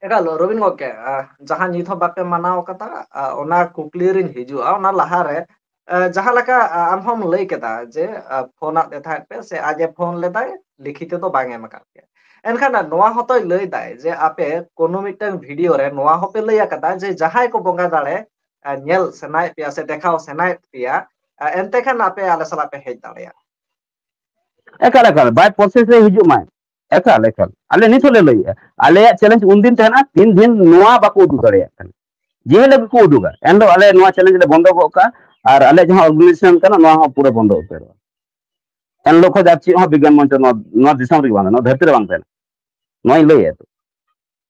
ᱮᱠᱟᱞ, ᱨᱚᱵᱤᱱ ᱜᱚᱢᱠᱮ, ᱟᱦ, ᱡᱟᱦᱟᱸ ᱱᱤᱛ ᱦᱚᱸ ᱵᱟᱯᱮ ᱢᱟᱱᱟᱣ ᱠᱟᱫᱟ, ᱟᱦ, ᱚᱱᱟ ᱠᱩᱠᱞᱤ ᱨᱤᱧ ᱦᱤᱡᱩᱜᱼᱟ᱾ ᱚᱱᱟ ᱞᱟᱦᱟᱨᱮ, ᱟᱦ, ᱡᱟᱦᱟᱸ ᱞᱮᱠᱟ, ᱟᱦ, ᱟᱢ ᱦᱚᱸᱢ ᱞᱟᱹᱭ ᱠᱮᱫᱟ ᱡᱮ, ᱟᱦ, ᱯᱷᱳᱱ ᱟᱫ ᱯᱮ ᱛᱟᱦᱮᱸᱫ ᱯᱮ ᱥᱮ ᱟᱡ ᱮ ᱯᱷᱳᱱ ᱞᱮᱫᱟᱭ, ᱞᱤᱠᱷᱤᱛ ᱛᱮᱫᱚ ᱵᱟᱝ ᱮᱢ ᱟᱠᱟᱫ ᱯᱮᱭᱟ᱾ ᱮᱱᱠᱷᱟᱱ ᱱᱚᱣᱟ ᱦᱚᱸᱛᱚᱭ ᱞᱟᱹᱭ ᱫᱟᱭ ᱡᱮ ᱟᱯᱮ ᱠᱳᱱᱳ ᱢᱤᱫᱴᱟᱝ ᱵᱷᱤᱰᱤᱭᱳ ᱨᱮ ᱱᱚᱣᱟ ᱦᱚᱸᱯᱮ ᱞᱟᱹᱭ ᱟᱠᱟᱫᱟ ᱡᱮ ᱡᱟᱦᱟᱸᱭ ᱠᱚ ᱵᱚᱸᱜᱟ ᱫᱟᱲᱮ, ᱟᱦ, ᱧᱮᱞ ᱥᱟᱱᱟᱭᱮᱫ ᱯᱮᱭᱟ ᱥᱮ ᱫᱮᱠᱷᱟᱣ ᱥᱟᱱᱟᱭᱮᱫ ᱯᱮᱭᱟ, ᱮᱱᱛᱮ ᱠᱷᱟᱱ ᱟᱯᱮ ᱟᱞᱮ ᱥᱟᱞᱟᱜ ᱯᱮ ᱦᱮᱡ ᱫᱟᱲᱮᱭᱟᱜᱼᱟ᱾ ᱮᱠᱟᱞ ᱮᱠᱟᱞ, by process ᱨᱮ ᱦᱤᱡᱩᱜ ᱢᱟᱭ᱾ ᱮᱠᱟᱞ ᱮᱠᱟᱞ, ᱟᱞᱮ ᱱᱤᱛ ᱦᱚᱸᱞᱮ ᱞᱟᱹᱭᱮᱜᱼᱟ, ᱟᱞᱮᱭᱟᱜ ᱪᱮᱞᱮᱧᱡᱽ ᱩᱱᱫᱤᱱ ᱛᱟᱦᱮᱱᱟ, ᱛᱤᱱ ᱫᱤᱱ ᱱᱚᱣᱟ ᱵᱟᱠᱚ ᱩᱫᱩᱜ ᱫᱟᱲᱮᱭᱟᱜ ᱠᱟᱱᱟ᱾ ᱡᱮ ᱦᱤᱞᱳᱜ ᱜᱮᱠᱚ ᱩᱫᱩᱜᱟ, ᱮᱱᱦᱤᱞᱳᱜ ᱟᱞᱮ ᱱᱚᱣᱟ ᱪᱮᱞᱮᱧᱡᱽ ᱞᱮ ᱵᱚᱱᱫᱚ ᱜᱚᱫ ᱠᱟᱜᱼᱟ᱾ ᱟᱨ ᱟᱞᱮᱭᱟᱜ ᱡᱟᱦᱟᱸ ᱚᱨᱜᱟᱱᱟᱭᱡᱮᱥᱚᱱ ᱠᱟᱱᱟ, ᱱᱚᱣᱟ ᱦᱚᱸ ᱯᱩᱨᱟᱹ ᱵᱚᱱᱫᱚ ᱩᱛᱟᱹᱨᱚᱜᱼᱟ᱾ ᱮᱱᱦᱤᱞᱳᱜ ᱠᱷᱚᱱ ᱟᱨ ᱪᱮᱫ ᱦᱚᱸ ᱵᱤᱜᱽᱜᱟᱱ ᱢᱚᱧᱪᱚ ᱱᱚᱣᱟ, ᱱᱚᱣᱟ ᱫᱤᱥᱚᱢ ᱨᱮᱜᱮ ᱵᱟᱝ ᱛᱟᱦᱮᱱᱟ, ᱱᱚᱣᱟ ᱫᱷᱟᱹᱨᱛᱤ ᱨᱮ ᱵᱟᱝ ᱛᱟᱦᱮᱱᱟ᱾ ᱱᱚᱣᱟᱧ ᱞᱟᱹᱭᱮᱫᱼᱟ ᱛᱚ,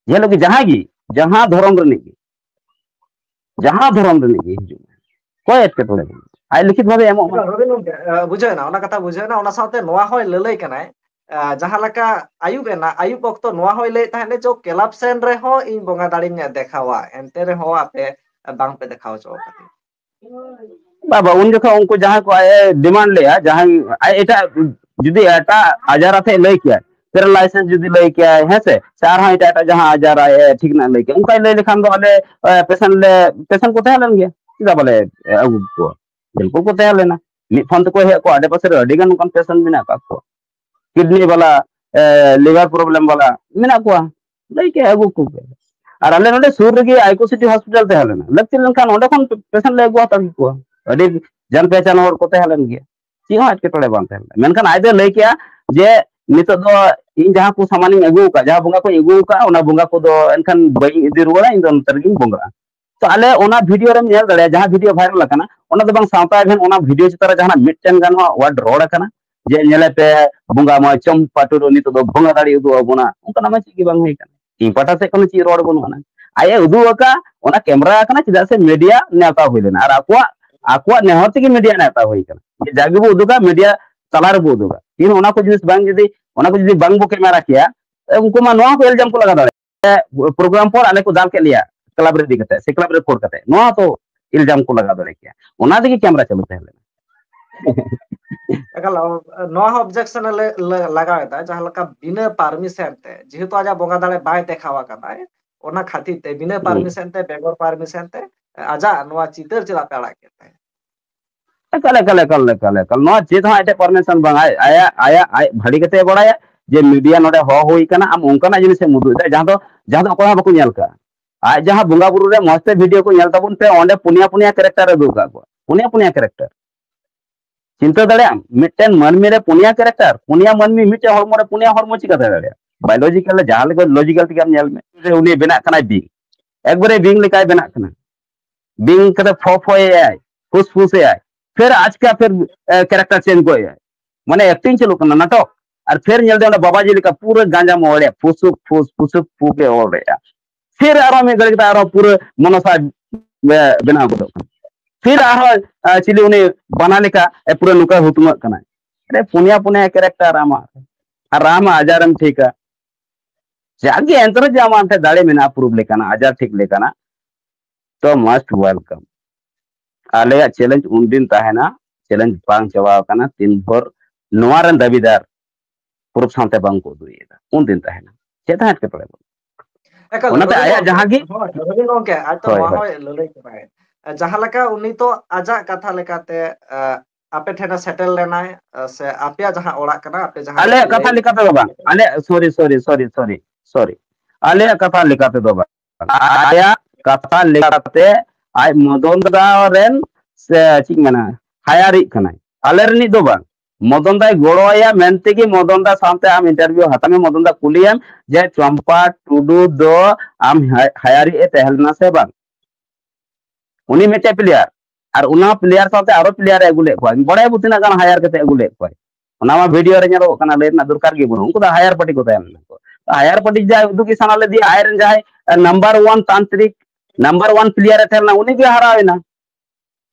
ᱡᱮ ᱦᱤᱞᱳᱜ ᱜᱮ ᱡᱟᱦᱟᱸᱭ ᱜᱮ, ᱡᱟᱦᱟᱸ ᱫᱷᱚᱨᱚᱢ ᱨᱤᱱᱤᱡ ᱜᱮ, ᱡᱟᱦᱟᱸ ᱫᱷᱚᱨᱚᱢ ᱨᱤᱱᱤᱡ ᱜᱮ ᱦᱤᱡᱩᱜ ᱢᱮ, ᱚᱠᱚᱭ ᱮᱴᱠᱮᱴᱚᱬᱮ ᱵᱟᱹᱱᱩᱜ, ᱟᱡ ᱞᱤᱠᱷᱤᱛ ᱵᱷᱟᱵᱮ ᱮᱢᱚᱜ ᱢᱟ᱾ ᱨᱚᱵᱤᱱ ᱜᱚᱢᱠᱮ, ᱵᱩᱡᱷᱟᱹᱣ ᱮᱱᱟ, ᱚᱱᱟ ᱠᱟᱛᱷᱟ ᱵᱩᱡᱷᱟᱹᱣ ᱮᱱᱟ᱾ ᱚᱱᱟ ᱥᱟᱶᱛᱮ ᱱᱚᱣᱟ ᱦᱚᱸᱭ ᱞᱟᱹᱞᱟᱹᱭ ᱠᱟᱱᱟᱭ, ᱡᱟᱦᱟᱸ ᱞᱮᱠᱟ ᱟᱹᱭᱩᱵ ᱮᱱᱟ, ᱟᱹᱭᱩᱵ ᱚᱠᱛᱚ ᱱᱚᱣᱟ ᱦᱚᱸᱭ ᱞᱟᱹᱭᱮᱫ ᱛᱟᱦᱮᱸᱫ ᱡᱮ, ᱪᱚ ᱠᱞᱟᱵᱽ ᱥᱮᱱ ᱨᱮᱦᱚᱸ ᱤᱧ ᱵᱚᱸᱜᱟ ᱫᱟᱲᱮᱧ ᱫᱮᱠᱷᱟᱣᱟ, ᱮᱱᱛᱮ ᱨᱮᱦᱚᱸ ᱟᱯᱮ ᱵᱟᱝ ᱯᱮ ᱫᱮᱠᱷᱟᱣ ᱦᱚᱪᱚ ᱟᱠᱟᱫᱤᱧᱟ᱾ ᱵᱟᱵᱟ, ᱩᱱ ᱡᱚᱠᱷᱚᱱ ᱩᱱᱠᱩ ᱡᱟᱦᱟᱸᱭ ᱠᱚ ᱟᱡ ᱮ ᱰᱤᱢᱟᱱᱰ ᱞᱮᱜᱼᱟ, ᱡᱟᱦᱟᱸᱭ ᱟᱡ ᱮᱴᱟᱜ, ᱡᱩᱫᱤ ᱮᱴᱟᱜ ᱟᱡᱟᱨ ᱟᱛᱮ ᱞᱟᱹᱭ ᱠᱮᱭᱟ, ᱯᱮᱨᱟᱞᱟᱭᱥᱤᱥ ᱡᱩᱫᱤ ᱞᱟᱹᱭ ᱠᱮᱭᱟᱭ, ᱦᱮᱸ ᱥᱮ, ᱥᱮ ᱟᱨᱦᱚᱸ ᱮᱴᱟᱜ ᱮᱴᱟᱜ ᱡᱟᱦᱟᱸ ᱟᱡᱟᱨ ᱟᱡ ᱮ ᱴᱷᱤᱠ ᱨᱮᱱᱟᱜ ᱞᱟᱹᱭ ᱠᱮᱭᱟ, ᱚᱱᱠᱟᱭ ᱞᱟᱹᱭ ᱞᱮᱠᱷᱟᱱ ᱫᱚ ᱟᱞᱮ ᱯᱮᱥᱮᱱᱴ ᱞᱮ, ᱯᱮᱥᱮᱱᱴ ᱠᱚ ᱛᱟᱦᱮᱸ ᱞᱮᱱ ᱜᱮᱭᱟ, ᱪᱮᱫᱟᱜ ᱵᱟᱞᱮ ᱟᱹᱜᱩ ᱠᱚᱣᱟ? ᱵᱤᱞᱠᱩᱞ ᱠᱚ ᱛᱟᱦᱮᱸ ᱞᱮᱱᱟ᱾ ᱢᱤᱫ ᱯᱷᱳᱱ ᱛᱮᱠᱚ ᱦᱮᱡ ᱠᱚᱜᱼᱟ, ᱟᱰᱮ ᱯᱟᱥᱮ ᱨᱮ ᱟᱹᱰᱤ ᱜᱟᱱ ᱚᱱᱠᱟᱱ ᱯᱮᱥᱮᱱᱴ ᱢᱮᱱᱟᱜ ᱟᱠᱟᱫ ᱠᱚᱣᱟ, ᱠᱤᱰᱱᱤ ᱵᱟᱞᱟ, ᱞᱤᱵᱷᱟᱨ ᱯᱨᱚᱵᱞᱮᱢ ᱵᱟᱞᱟ ᱢᱮᱱᱟᱜ ᱠᱚᱣᱟ, ᱞᱟᱹᱭ ᱠᱮᱫ ᱟᱹᱜᱩ ᱠᱚᱯᱮ᱾ ᱟᱨ ᱟᱞᱮ ᱱᱚᱰᱮ ᱥᱩᱨ ᱨᱮᱜᱮ ᱟᱭᱠᱩ ᱥᱤᱴᱤ ᱦᱚᱥᱯᱤᱴᱟᱞ ᱛᱟᱦᱮᱸ ᱞᱮᱱᱟ, ᱞᱟᱹᱠᱛᱤ ᱞᱮᱱᱠᱷᱟᱱ ᱚᱸᱰᱮ ᱠᱷᱚᱱ ᱯᱮᱥᱮᱱᱴ ᱞᱮ ᱟᱹᱜᱩ ᱦᱟᱛᱟᱲ ᱠᱮᱠᱚᱣᱟ, ᱟᱹᱰᱤ ᱡᱟᱱ ᱯᱮᱦᱪᱟᱱ ᱦᱚᱲ ᱠᱚ ᱛᱟᱦᱮᱸ ᱞᱮᱱ ᱜᱮᱭᱟ, ᱪᱮᱫ ᱦᱚᱸ ᱮᱴᱠᱮᱴᱚᱬᱮ ᱵᱟᱝ ᱛᱟᱦᱮᱸ ᱞᱮᱱᱟ᱾ ᱢᱮᱱᱠᱷᱟᱱ ᱟᱡ ᱫᱚᱭ ᱞᱟᱹᱭ ᱠᱮᱜᱼᱟ ᱡᱮ ᱱᱤᱛᱚᱜ ᱫᱚ ᱤᱧ ᱡᱟᱦᱟᱸ ᱠᱚ ᱥᱟᱢᱟᱱᱤᱧ ᱟᱹᱜᱩ ᱟᱠᱟᱫ, ᱡᱟᱦᱟᱸ ᱵᱚᱸᱜᱟ ᱠᱚᱧ ᱟᱹᱜᱩ ᱟᱠᱟᱫ, ᱚᱱᱟ ᱵᱚᱸᱜᱟ ᱠᱚᱫᱚ ᱮᱱᱠᱷᱟᱱ ᱵᱟᱹᱧ ᱤᱫᱤ ᱨᱩᱣᱟᱹᱲᱟ, ᱤᱧ ᱫᱚ ᱱᱚᱛᱮ ᱨᱮᱜᱤᱧ ᱵᱚᱸᱜᱟᱜᱼᱟ᱾ ᱛᱚ ᱟᱞᱮ ᱚᱱᱟ ᱵᱷᱤᱰᱤᱭᱳ ᱨᱮᱢ ᱧᱮᱞ ᱫᱟᱲᱮᱭᱟᱜᱼᱟ, ᱡᱟᱦᱟᱸ ᱵᱷᱤᱰᱤᱭᱳ ᱵᱷᱟᱭᱨᱟᱞ ᱟᱠᱟᱱᱟ, ᱚᱱᱟ ᱫᱚ ᱵᱟᱝ ᱥᱟᱶᱛᱟ ᱮᱵᱷᱮᱱ, ᱚᱱᱟ ᱵᱷᱤᱰᱤᱭᱳ ᱪᱮᱛᱟᱱ ᱨᱮ ᱡᱟᱦᱟᱱᱟᱜ ᱢᱤᱫᱴᱮᱱ ᱜᱟᱱ ᱦᱚᱸ ᱣᱟᱨᱰ ᱨᱚᱲ ᱟᱠᱟᱱᱟ ᱡᱮ ᱧᱮᱞᱮ ᱯᱮ, ᱵᱚᱸᱜᱟ ᱢᱟ ᱪᱚᱢᱯᱟ ᱴᱩᱰᱩ ᱱᱤᱛᱚᱜ ᱫᱚ ᱵᱚᱸᱜᱟ ᱫᱟᱲᱮ ᱩᱫᱩᱜ ᱟᱵᱚᱱᱟ, ᱚᱱᱠᱟᱱᱟᱜ ᱢᱟ ᱪᱮᱫ ᱜᱮ ᱵᱟᱝ ᱦᱩᱭ ᱟᱠᱟᱱᱟ᱾ ᱤᱧ ᱯᱟᱦᱴᱟ ᱥᱮᱫ ᱠᱷᱚᱱ ᱪᱮᱫ ᱨᱚᱲ ᱵᱟᱹᱱᱩᱜ ᱟᱱᱟ᱾ ᱟᱡ ᱮ ᱩᱫᱩᱜ ᱟᱠᱟᱫ, ᱚᱱᱟ ᱠᱮᱢᱨᱟ ᱟᱠᱟᱱᱟ, ᱪᱮᱫᱟᱜ ᱥᱮ ᱢᱤᱰᱤᱭᱟ ᱱᱮᱣᱛᱟ ᱦᱩᱭ ᱞᱮᱱᱟ, ᱟᱨ ᱟᱠᱚᱣᱟᱜ, ᱟᱠᱚᱣᱟᱜ ᱱᱮᱦᱚᱨ ᱛᱮᱜᱮ ᱢᱤᱰᱤᱭᱟ ᱱᱮᱣᱛᱟ ᱦᱩᱭ ᱟᱠᱟᱱᱟ᱾ ᱡᱮ ᱡᱟ ᱜᱮᱵᱚ ᱩᱫᱩᱜᱟ, ᱢᱤᱰᱤᱭᱟ ᱛᱟᱞᱟ ᱨᱮᱵᱚ ᱩᱫᱩᱜᱟ᱾ ᱤᱧ ᱚᱱᱟ ᱠᱚ ᱡᱤᱱᱤᱥ ᱵᱟᱝ, ᱡᱩᱫᱤ ᱚᱱᱟ ᱠᱚ ᱡᱩᱫᱤ ᱵᱟᱝ ᱵᱚ ᱠᱮᱢᱮᱨᱟ ᱠᱮᱭᱟ, ᱩᱱᱠᱩ ᱢᱟ ᱱᱚᱣᱟ ᱠᱚ ᱤᱞᱡᱟᱢ ᱠᱚ ᱞᱟᱜᱟᱣ ᱫᱟᱲᱮᱭᱟᱜᱼᱟ, ᱯᱨᱳᱜᱨᱟᱢ ᱯᱚᱨ ᱟᱞᱮ ᱠᱚ ᱫᱟᱞ ᱠᱮᱫ ᱞᱮᱭᱟ, ᱠᱞᱟᱵᱽ ᱨᱮ ᱤᱫᱤ ᱠᱟᱛᱮ ᱥᱮ ᱠᱞᱟᱵᱽ ᱨᱮ ᱯᱷᱳᱲ ᱠᱟᱛᱮ, ᱱᱚᱣᱟ ᱛᱚ ᱤᱞᱡᱟᱢ ᱠᱚ ᱞᱟᱜᱟᱣ ᱫᱟᱲᱮ ᱠᱮᱭᱟ᱾ ᱚᱱᱟ ᱛᱮᱜᱮ ᱠᱮᱢᱨᱟ ᱪᱟᱹᱞᱩ ᱛᱟᱦᱮᱸ ᱞᱮᱱᱟ᱾ ᱮᱠᱟᱞ, ᱱᱚᱣᱟ ᱦᱚᱸ ᱚᱵᱡᱮᱠᱥᱚᱱ ᱮ ᱞᱮ-, ᱞᱮ-, ᱞᱟᱜᱟᱣ ᱮᱫᱟ, ᱡᱟᱦᱟᱸ ᱞᱮᱠᱟ ᱵᱤᱱᱟᱹ ᱯᱟᱨᱢᱤᱥᱚᱱ ᱛᱮ, ᱡᱮᱦᱮᱛᱩ ᱟᱡᱟᱜ ᱵᱚᱸᱜᱟ ᱫᱟᱲᱮ ᱵᱟᱭ ᱫᱮᱠᱷᱟᱣ ᱟᱠᱟᱫᱟᱭ, ᱚᱱᱟ ᱠᱷᱟᱹᱛᱤᱨ ᱛᱮ ᱵᱤᱱᱟᱹ ᱦᱩᱸ᱾ ᱯᱟᱨᱢᱤᱥᱚᱱ ᱛᱮ, ᱵᱮᱜᱚᱨ ᱯᱟᱨᱢᱤᱥᱚᱱ ᱛᱮ ᱟᱡᱟᱜ ᱱᱚᱣᱟ ᱪᱤᱛᱟᱹᱨ ᱪᱮᱫᱟᱜ ᱯᱮ ᱟᱲᱟᱜ ᱠᱮᱫ ᱛᱟᱭᱟ? ᱮᱠᱟᱞ, ᱮᱠᱟᱞ, ᱮᱠᱟᱞ, ᱮᱠᱟᱞ, ᱮᱠᱟᱞ᱾ ᱱᱚᱣᱟ ᱪᱮᱫ ᱦᱚᱸ ᱟᱡ ᱴᱷᱮᱱ ᱯᱟᱨᱢᱤᱥᱚᱱ ᱵᱟᱝ, ᱟᱡ, ᱟᱭᱟᱜ, ᱟᱭᱟᱜ, ᱟᱡ ᱵᱷᱟᱹᱲᱤ ᱠᱟᱛᱮ ᱮ ᱵᱟᱲᱟᱭᱟ ᱡᱮ ᱢᱤᱰᱤᱭᱟ ᱱᱚᱰᱮ ᱦᱚᱦᱚ ᱦᱩᱭ ᱠᱟᱱᱟ, ᱟᱢ ᱚᱱᱠᱟᱱᱟᱜ ᱡᱤᱱᱤᱥ ᱮᱢ ᱩᱫᱩᱜ ᱮᱫᱟ ᱡᱟᱦᱟᱸ ᱫᱚ, ᱡᱟᱦᱟᱸ ᱫᱚ ᱚᱠᱚᱭ ᱦᱚᱸ ᱵᱟᱠᱚ ᱧᱮᱞ ᱠᱟᱜᱼᱟ᱾ ᱟᱡ ᱡᱟᱦᱟᱸ ᱵᱚᱸᱜᱟ ᱵᱩᱨᱩ ᱨᱮ ᱢᱚᱸᱡᱽ ᱛᱮ ᱵᱷᱤᱰᱤᱭᱳ ᱠᱚ ᱧᱮᱞ ᱛᱟᱵᱚᱱ ᱯᱮ, ᱚᱸᱰᱮ ᱯᱩᱱᱭᱟ ᱯᱩᱱᱭᱟ ᱠᱮᱨᱮᱠᱴᱟᱨ ᱮ ᱩᱫᱩᱜ ᱟᱠᱟᱫ ᱠᱚᱣᱟ, ᱯᱩᱱᱭᱟ ᱯᱩᱱᱭᱟ ᱠᱮᱨᱮᱠᱴᱟᱨ᱾ ᱪᱤᱱᱛᱟᱹ ᱫᱟᱲᱮᱭᱟᱜ ᱟᱢ, ᱢᱤᱫᱴᱮᱱ ᱢᱟᱹᱱᱢᱤ ᱨᱮ ᱯᱩᱱᱭᱟ ᱠᱮᱨᱮᱠᱴᱟᱨ, ᱯᱩᱱᱭᱟ ᱢᱟᱹᱱᱢᱤ ᱢᱤᱫᱴᱮᱱ ᱦᱚᱲᱢᱚ ᱨᱮ ᱯᱩᱱᱭᱟ ᱦᱚᱲᱢᱚ ᱪᱤᱠᱟᱹ ᱫᱟᱲᱮᱭᱟᱜᱼᱟ? ᱵᱟᱭᱳᱞᱚᱡᱤᱠᱟᱞ ᱨᱮ ᱡᱟᱦᱟᱸ ᱞᱮᱠᱟ ᱞᱚᱡᱤᱠᱟᱞ ᱛᱮᱜᱮ ᱟᱢ ᱧᱮᱞ ᱢᱮ, ᱩᱱᱤ ᱵᱮᱱᱟᱜ ᱠᱟᱱᱟᱭ ᱵᱤᱧ, ᱮᱠᱵᱟᱨᱮ ᱵᱤᱧ ᱞᱮᱠᱟᱭ ᱵᱮᱱᱟᱜ ᱠᱟᱱᱟ, ᱵᱤᱧ ᱠᱟᱛᱮ ᱯᱷᱚ ᱯᱷᱚᱭᱮᱭᱟᱭ, ᱯᱷᱩᱥ ᱯᱷᱩᱥᱮᱭᱟᱭ, ᱯᱷᱮᱨ ᱟᱪᱠᱟ ᱯᱷᱮᱨ ᱠᱮᱨᱮᱠᱴᱟᱨ ᱪᱮᱧᱡᱽ ᱜᱚᱫ ᱮᱭᱟᱭ, ᱢᱟᱱᱮ ᱮᱠᱴᱤᱝ ᱪᱟᱹᱞᱩᱜ ᱠᱟᱱᱟ ᱱᱟᱴᱚᱠ᱾ ᱟᱨ ᱯᱷᱮᱨ ᱧᱮᱞ ᱛᱮ ᱚᱸᱰᱮ ᱵᱟᱵᱟᱡᱤ ᱞᱮᱠᱟ ᱯᱩᱨᱟᱹ ᱜᱟᱸᱡᱟ ᱢᱚᱦᱚᱲᱮᱭᱟ, ᱯᱷᱩᱥᱩᱠ ᱯᱷᱩᱥ ᱯᱷᱩᱥᱩᱠ ᱯᱷᱩᱥ ᱮ ᱚᱞᱮᱭᱟ᱾ ᱯᱷᱤᱨ ᱟᱨᱦᱚᱸ ᱢᱤᱫ ᱜᱷᱟᱹᱲᱤᱡ ᱠᱟᱛᱮ ᱟᱨᱦᱚᱸ ᱯᱩᱨᱟᱹ ᱢᱚᱱᱚᱥᱟ ᱵᱮ-, ᱵᱮᱱᱟᱣ ᱜᱚᱫᱚᱜ ᱠᱟᱱᱟ᱾ ᱯᱷᱤᱨ ᱟᱨᱦᱚᱸ, ᱟ, ᱪᱤᱞᱤ ᱩᱱᱤ ᱵᱟᱱᱟ ᱞᱮᱠᱟ ᱮ ᱯᱩᱨᱟᱹ ᱱᱚᱝᱠᱟ ᱦᱩᱛᱢᱟᱹᱜ ᱠᱟᱱᱟᱭ᱾ ᱟᱨᱮ ᱯᱩᱱᱭᱟ ᱯᱩᱱᱭᱟ ᱠᱮᱨᱮᱠᱴᱟᱨ ᱟᱢᱟᱜ, ᱟᱨ ᱟᱢᱟᱜ ᱟᱡᱟᱨᱮᱢ ᱴᱷᱤᱠᱟ᱾ ᱡᱟᱜᱮ ᱮᱱᱛᱮ ᱨᱮᱦᱚᱸ ᱡᱮ ᱟᱢᱟᱜ ᱴᱷᱮᱱ ᱫᱟᱲᱮ ᱢᱮᱱᱟᱜᱼᱟ ᱯᱨᱩᱯ ᱞᱮᱠᱟᱱᱟᱜ, ᱟᱡᱟᱨ ᱴᱷᱤᱠ ᱞᱮᱠᱟᱱᱟᱜ, ᱛᱚ most welcome᱾ ᱟᱞᱮᱭᱟᱜ ᱪᱮᱞᱮᱧᱡᱽ ᱩᱱᱫᱤᱱ ᱛᱟᱦᱮᱱᱟ, ᱪᱮᱞᱮᱧᱡᱽ ᱵᱟᱝ ᱪᱟᱵᱟ ᱟᱠᱟᱱᱟ ᱛᱤᱱ ᱵᱷᱳᱨ ᱱᱚᱣᱟ ᱨᱮᱱ ᱫᱟᱹᱵᱤᱫᱟᱨ ᱯᱨᱩᱯ ᱥᱟᱶᱛᱮ ᱵᱟᱝ ᱠᱚ ᱩᱫᱩᱜ ᱮᱫᱟ, ᱩᱱᱫᱤᱱ ᱛᱟᱦᱮᱱᱟ᱾ ᱪᱮᱫ ᱦᱚᱸ ᱮᱴᱠᱮᱴᱚᱬᱮ ᱵᱟᱹᱱᱩᱜᱼᱟ᱾ ᱮᱠᱟᱞ, ᱚᱱᱟᱛᱮ ᱨᱚᱵᱤᱱ ᱟᱭᱟᱜ ᱜᱚᱢᱠᱮ, ᱡᱟᱦᱟᱸ ᱜᱮ ᱦᱳᱭ, ᱨᱚᱵᱤᱱ ᱜᱚᱢᱠᱮ, ᱟᱡ ᱛᱚ ᱦᱳᱭ, ᱱᱚᱣᱟ ᱦᱳᱭ᱾ ᱦᱚᱸᱭ ᱞᱟᱹᱞᱟᱹᱭ ᱠᱟᱱᱟᱭ᱾ ᱡᱟᱦᱟᱸ ᱞᱮᱠᱟ ᱩᱱᱤ ᱛᱚ ᱟᱡᱟᱜ ᱠᱟᱛᱷᱟ ᱞᱮᱠᱟᱛᱮ, ᱮ, ᱟᱯᱮ ᱴᱷᱮᱱᱮ ᱥᱮᱴᱮᱨ ᱞᱮᱱᱟᱭ, ᱮ, ᱥᱮ ᱟᱯᱮᱭᱟᱜ ᱡᱟᱦᱟᱸ ᱚᱲᱟᱜ ᱠᱟᱱᱟ, ᱟᱯᱮ ᱡᱟᱦᱟᱸ ᱟᱞᱮᱭᱟᱜ ᱠᱟᱛᱷᱟ ᱞᱟᱹᱭ ᱞᱮᱠᱟ ᱛᱮᱫᱚ ᱵᱟᱝ, ᱟᱞᱮᱭᱟᱜ, ᱥᱚᱨᱤ, ᱥᱚᱨᱤ, ᱥᱚᱨᱤ, ᱥᱚᱨᱤ, ᱥᱚᱨᱤ, ᱟᱞᱮᱭᱟᱜ ᱠᱟᱛᱷᱟ ᱞᱮᱠᱟ ᱛᱮᱫᱚ ᱵᱟᱝ, ᱟᱭᱟᱜ ᱠᱟᱛᱷᱟ ᱞᱮᱠᱟᱛᱮ ᱟᱡ ᱢᱚᱫᱚᱱ ᱫᱟ ᱨᱮᱱ ᱥᱮ ᱪᱮᱫ ᱤᱧ ᱢᱮᱱᱟ, ᱦᱟᱭᱟᱨᱤᱡ ᱠᱟᱱᱟᱭ, ᱟᱞᱮ ᱨᱤᱱᱤᱡ ᱫᱚ ᱵᱟᱝ᱾ ᱢᱚᱫᱚᱱ ᱫᱟᱭ ᱜᱚᱲᱚ ᱟᱭᱟ ᱢᱮᱱᱛᱮ ᱜᱮ ᱢᱚᱫᱚᱱ ᱫᱟ ᱥᱟᱶᱛᱮ ᱟᱢ ᱤᱱᱴᱟᱨᱵᱷᱤᱭᱩ ᱦᱟᱛᱟᱣ ᱢᱮ, ᱢᱚᱫᱚᱱ ᱫᱟ ᱠᱩᱞᱤᱭᱮᱢ ᱡᱮ ᱪᱚᱢᱯᱟ ᱴᱩᱰᱩ ᱫᱚ ᱟᱢ ᱦᱟ-, ᱦᱟᱭᱟᱨᱤᱡ ᱮ ᱛᱟᱦᱮᱸ ᱞᱮᱱᱟ ᱥᱮ ᱵᱟᱝ? ᱩᱱᱤ ᱢᱤᱫᱴᱮᱡ ᱯᱞᱮᱭᱟᱨ, ᱟᱨ ᱚᱱᱟ ᱯᱞᱮᱭᱟᱨ ᱥᱟᱶᱛᱮ ᱟᱨᱚ ᱯᱞᱮᱭᱟᱨ ᱮ ᱟᱹᱜᱩ ᱞᱮᱫ ᱠᱚᱣᱟ, ᱵᱟᱲᱟᱭ ᱵᱩ ᱛᱤᱱᱟᱹᱜ ᱜᱟᱱ ᱦᱟᱭᱟᱨ ᱠᱟᱛᱮ ᱟᱹᱜᱩ ᱞᱮᱫ ᱠᱚᱣᱟᱭ, ᱚᱱᱟ ᱢᱟ ᱵᱷᱤᱰᱤᱭᱳ ᱨᱮ ᱧᱮᱞᱚᱜ ᱠᱟᱱᱟ, ᱞᱟᱹᱭ ᱨᱮᱱᱟᱜ ᱫᱚᱨᱠᱟᱨ ᱜᱮ ᱵᱟᱹᱱᱩᱜ᱾ ᱩᱱᱠᱩ ᱫᱚ ᱦᱟᱭᱟᱨ ᱯᱟᱨᱴᱤ ᱠᱚ ᱛᱟᱦᱮᱸ ᱞᱮᱱᱟ ᱠᱚ᱾ ᱦᱟᱭᱟᱨ ᱯᱟᱨᱴᱤ ᱡᱟᱦᱟᱸᱭ ᱩᱫᱩᱜ ᱮ ᱥᱟᱱᱟ ᱞᱮᱫᱮᱭᱟ, ᱟᱡ ᱨᱮᱱ ᱡᱟᱦᱟᱸᱭ ᱱᱟᱢᱵᱟᱨ ᱳᱣᱟᱱ ᱛᱟᱱᱛᱨᱤᱠ, ᱱᱟᱢᱵᱟᱨ ᱳᱣᱟᱱ ᱯᱞᱮᱭᱟᱨ ᱮ ᱛᱟᱦᱮᱸ ᱞᱮᱱᱟ, ᱩᱱᱤ ᱜᱮ ᱦᱟᱨᱟᱣ ᱮᱱᱟ᱾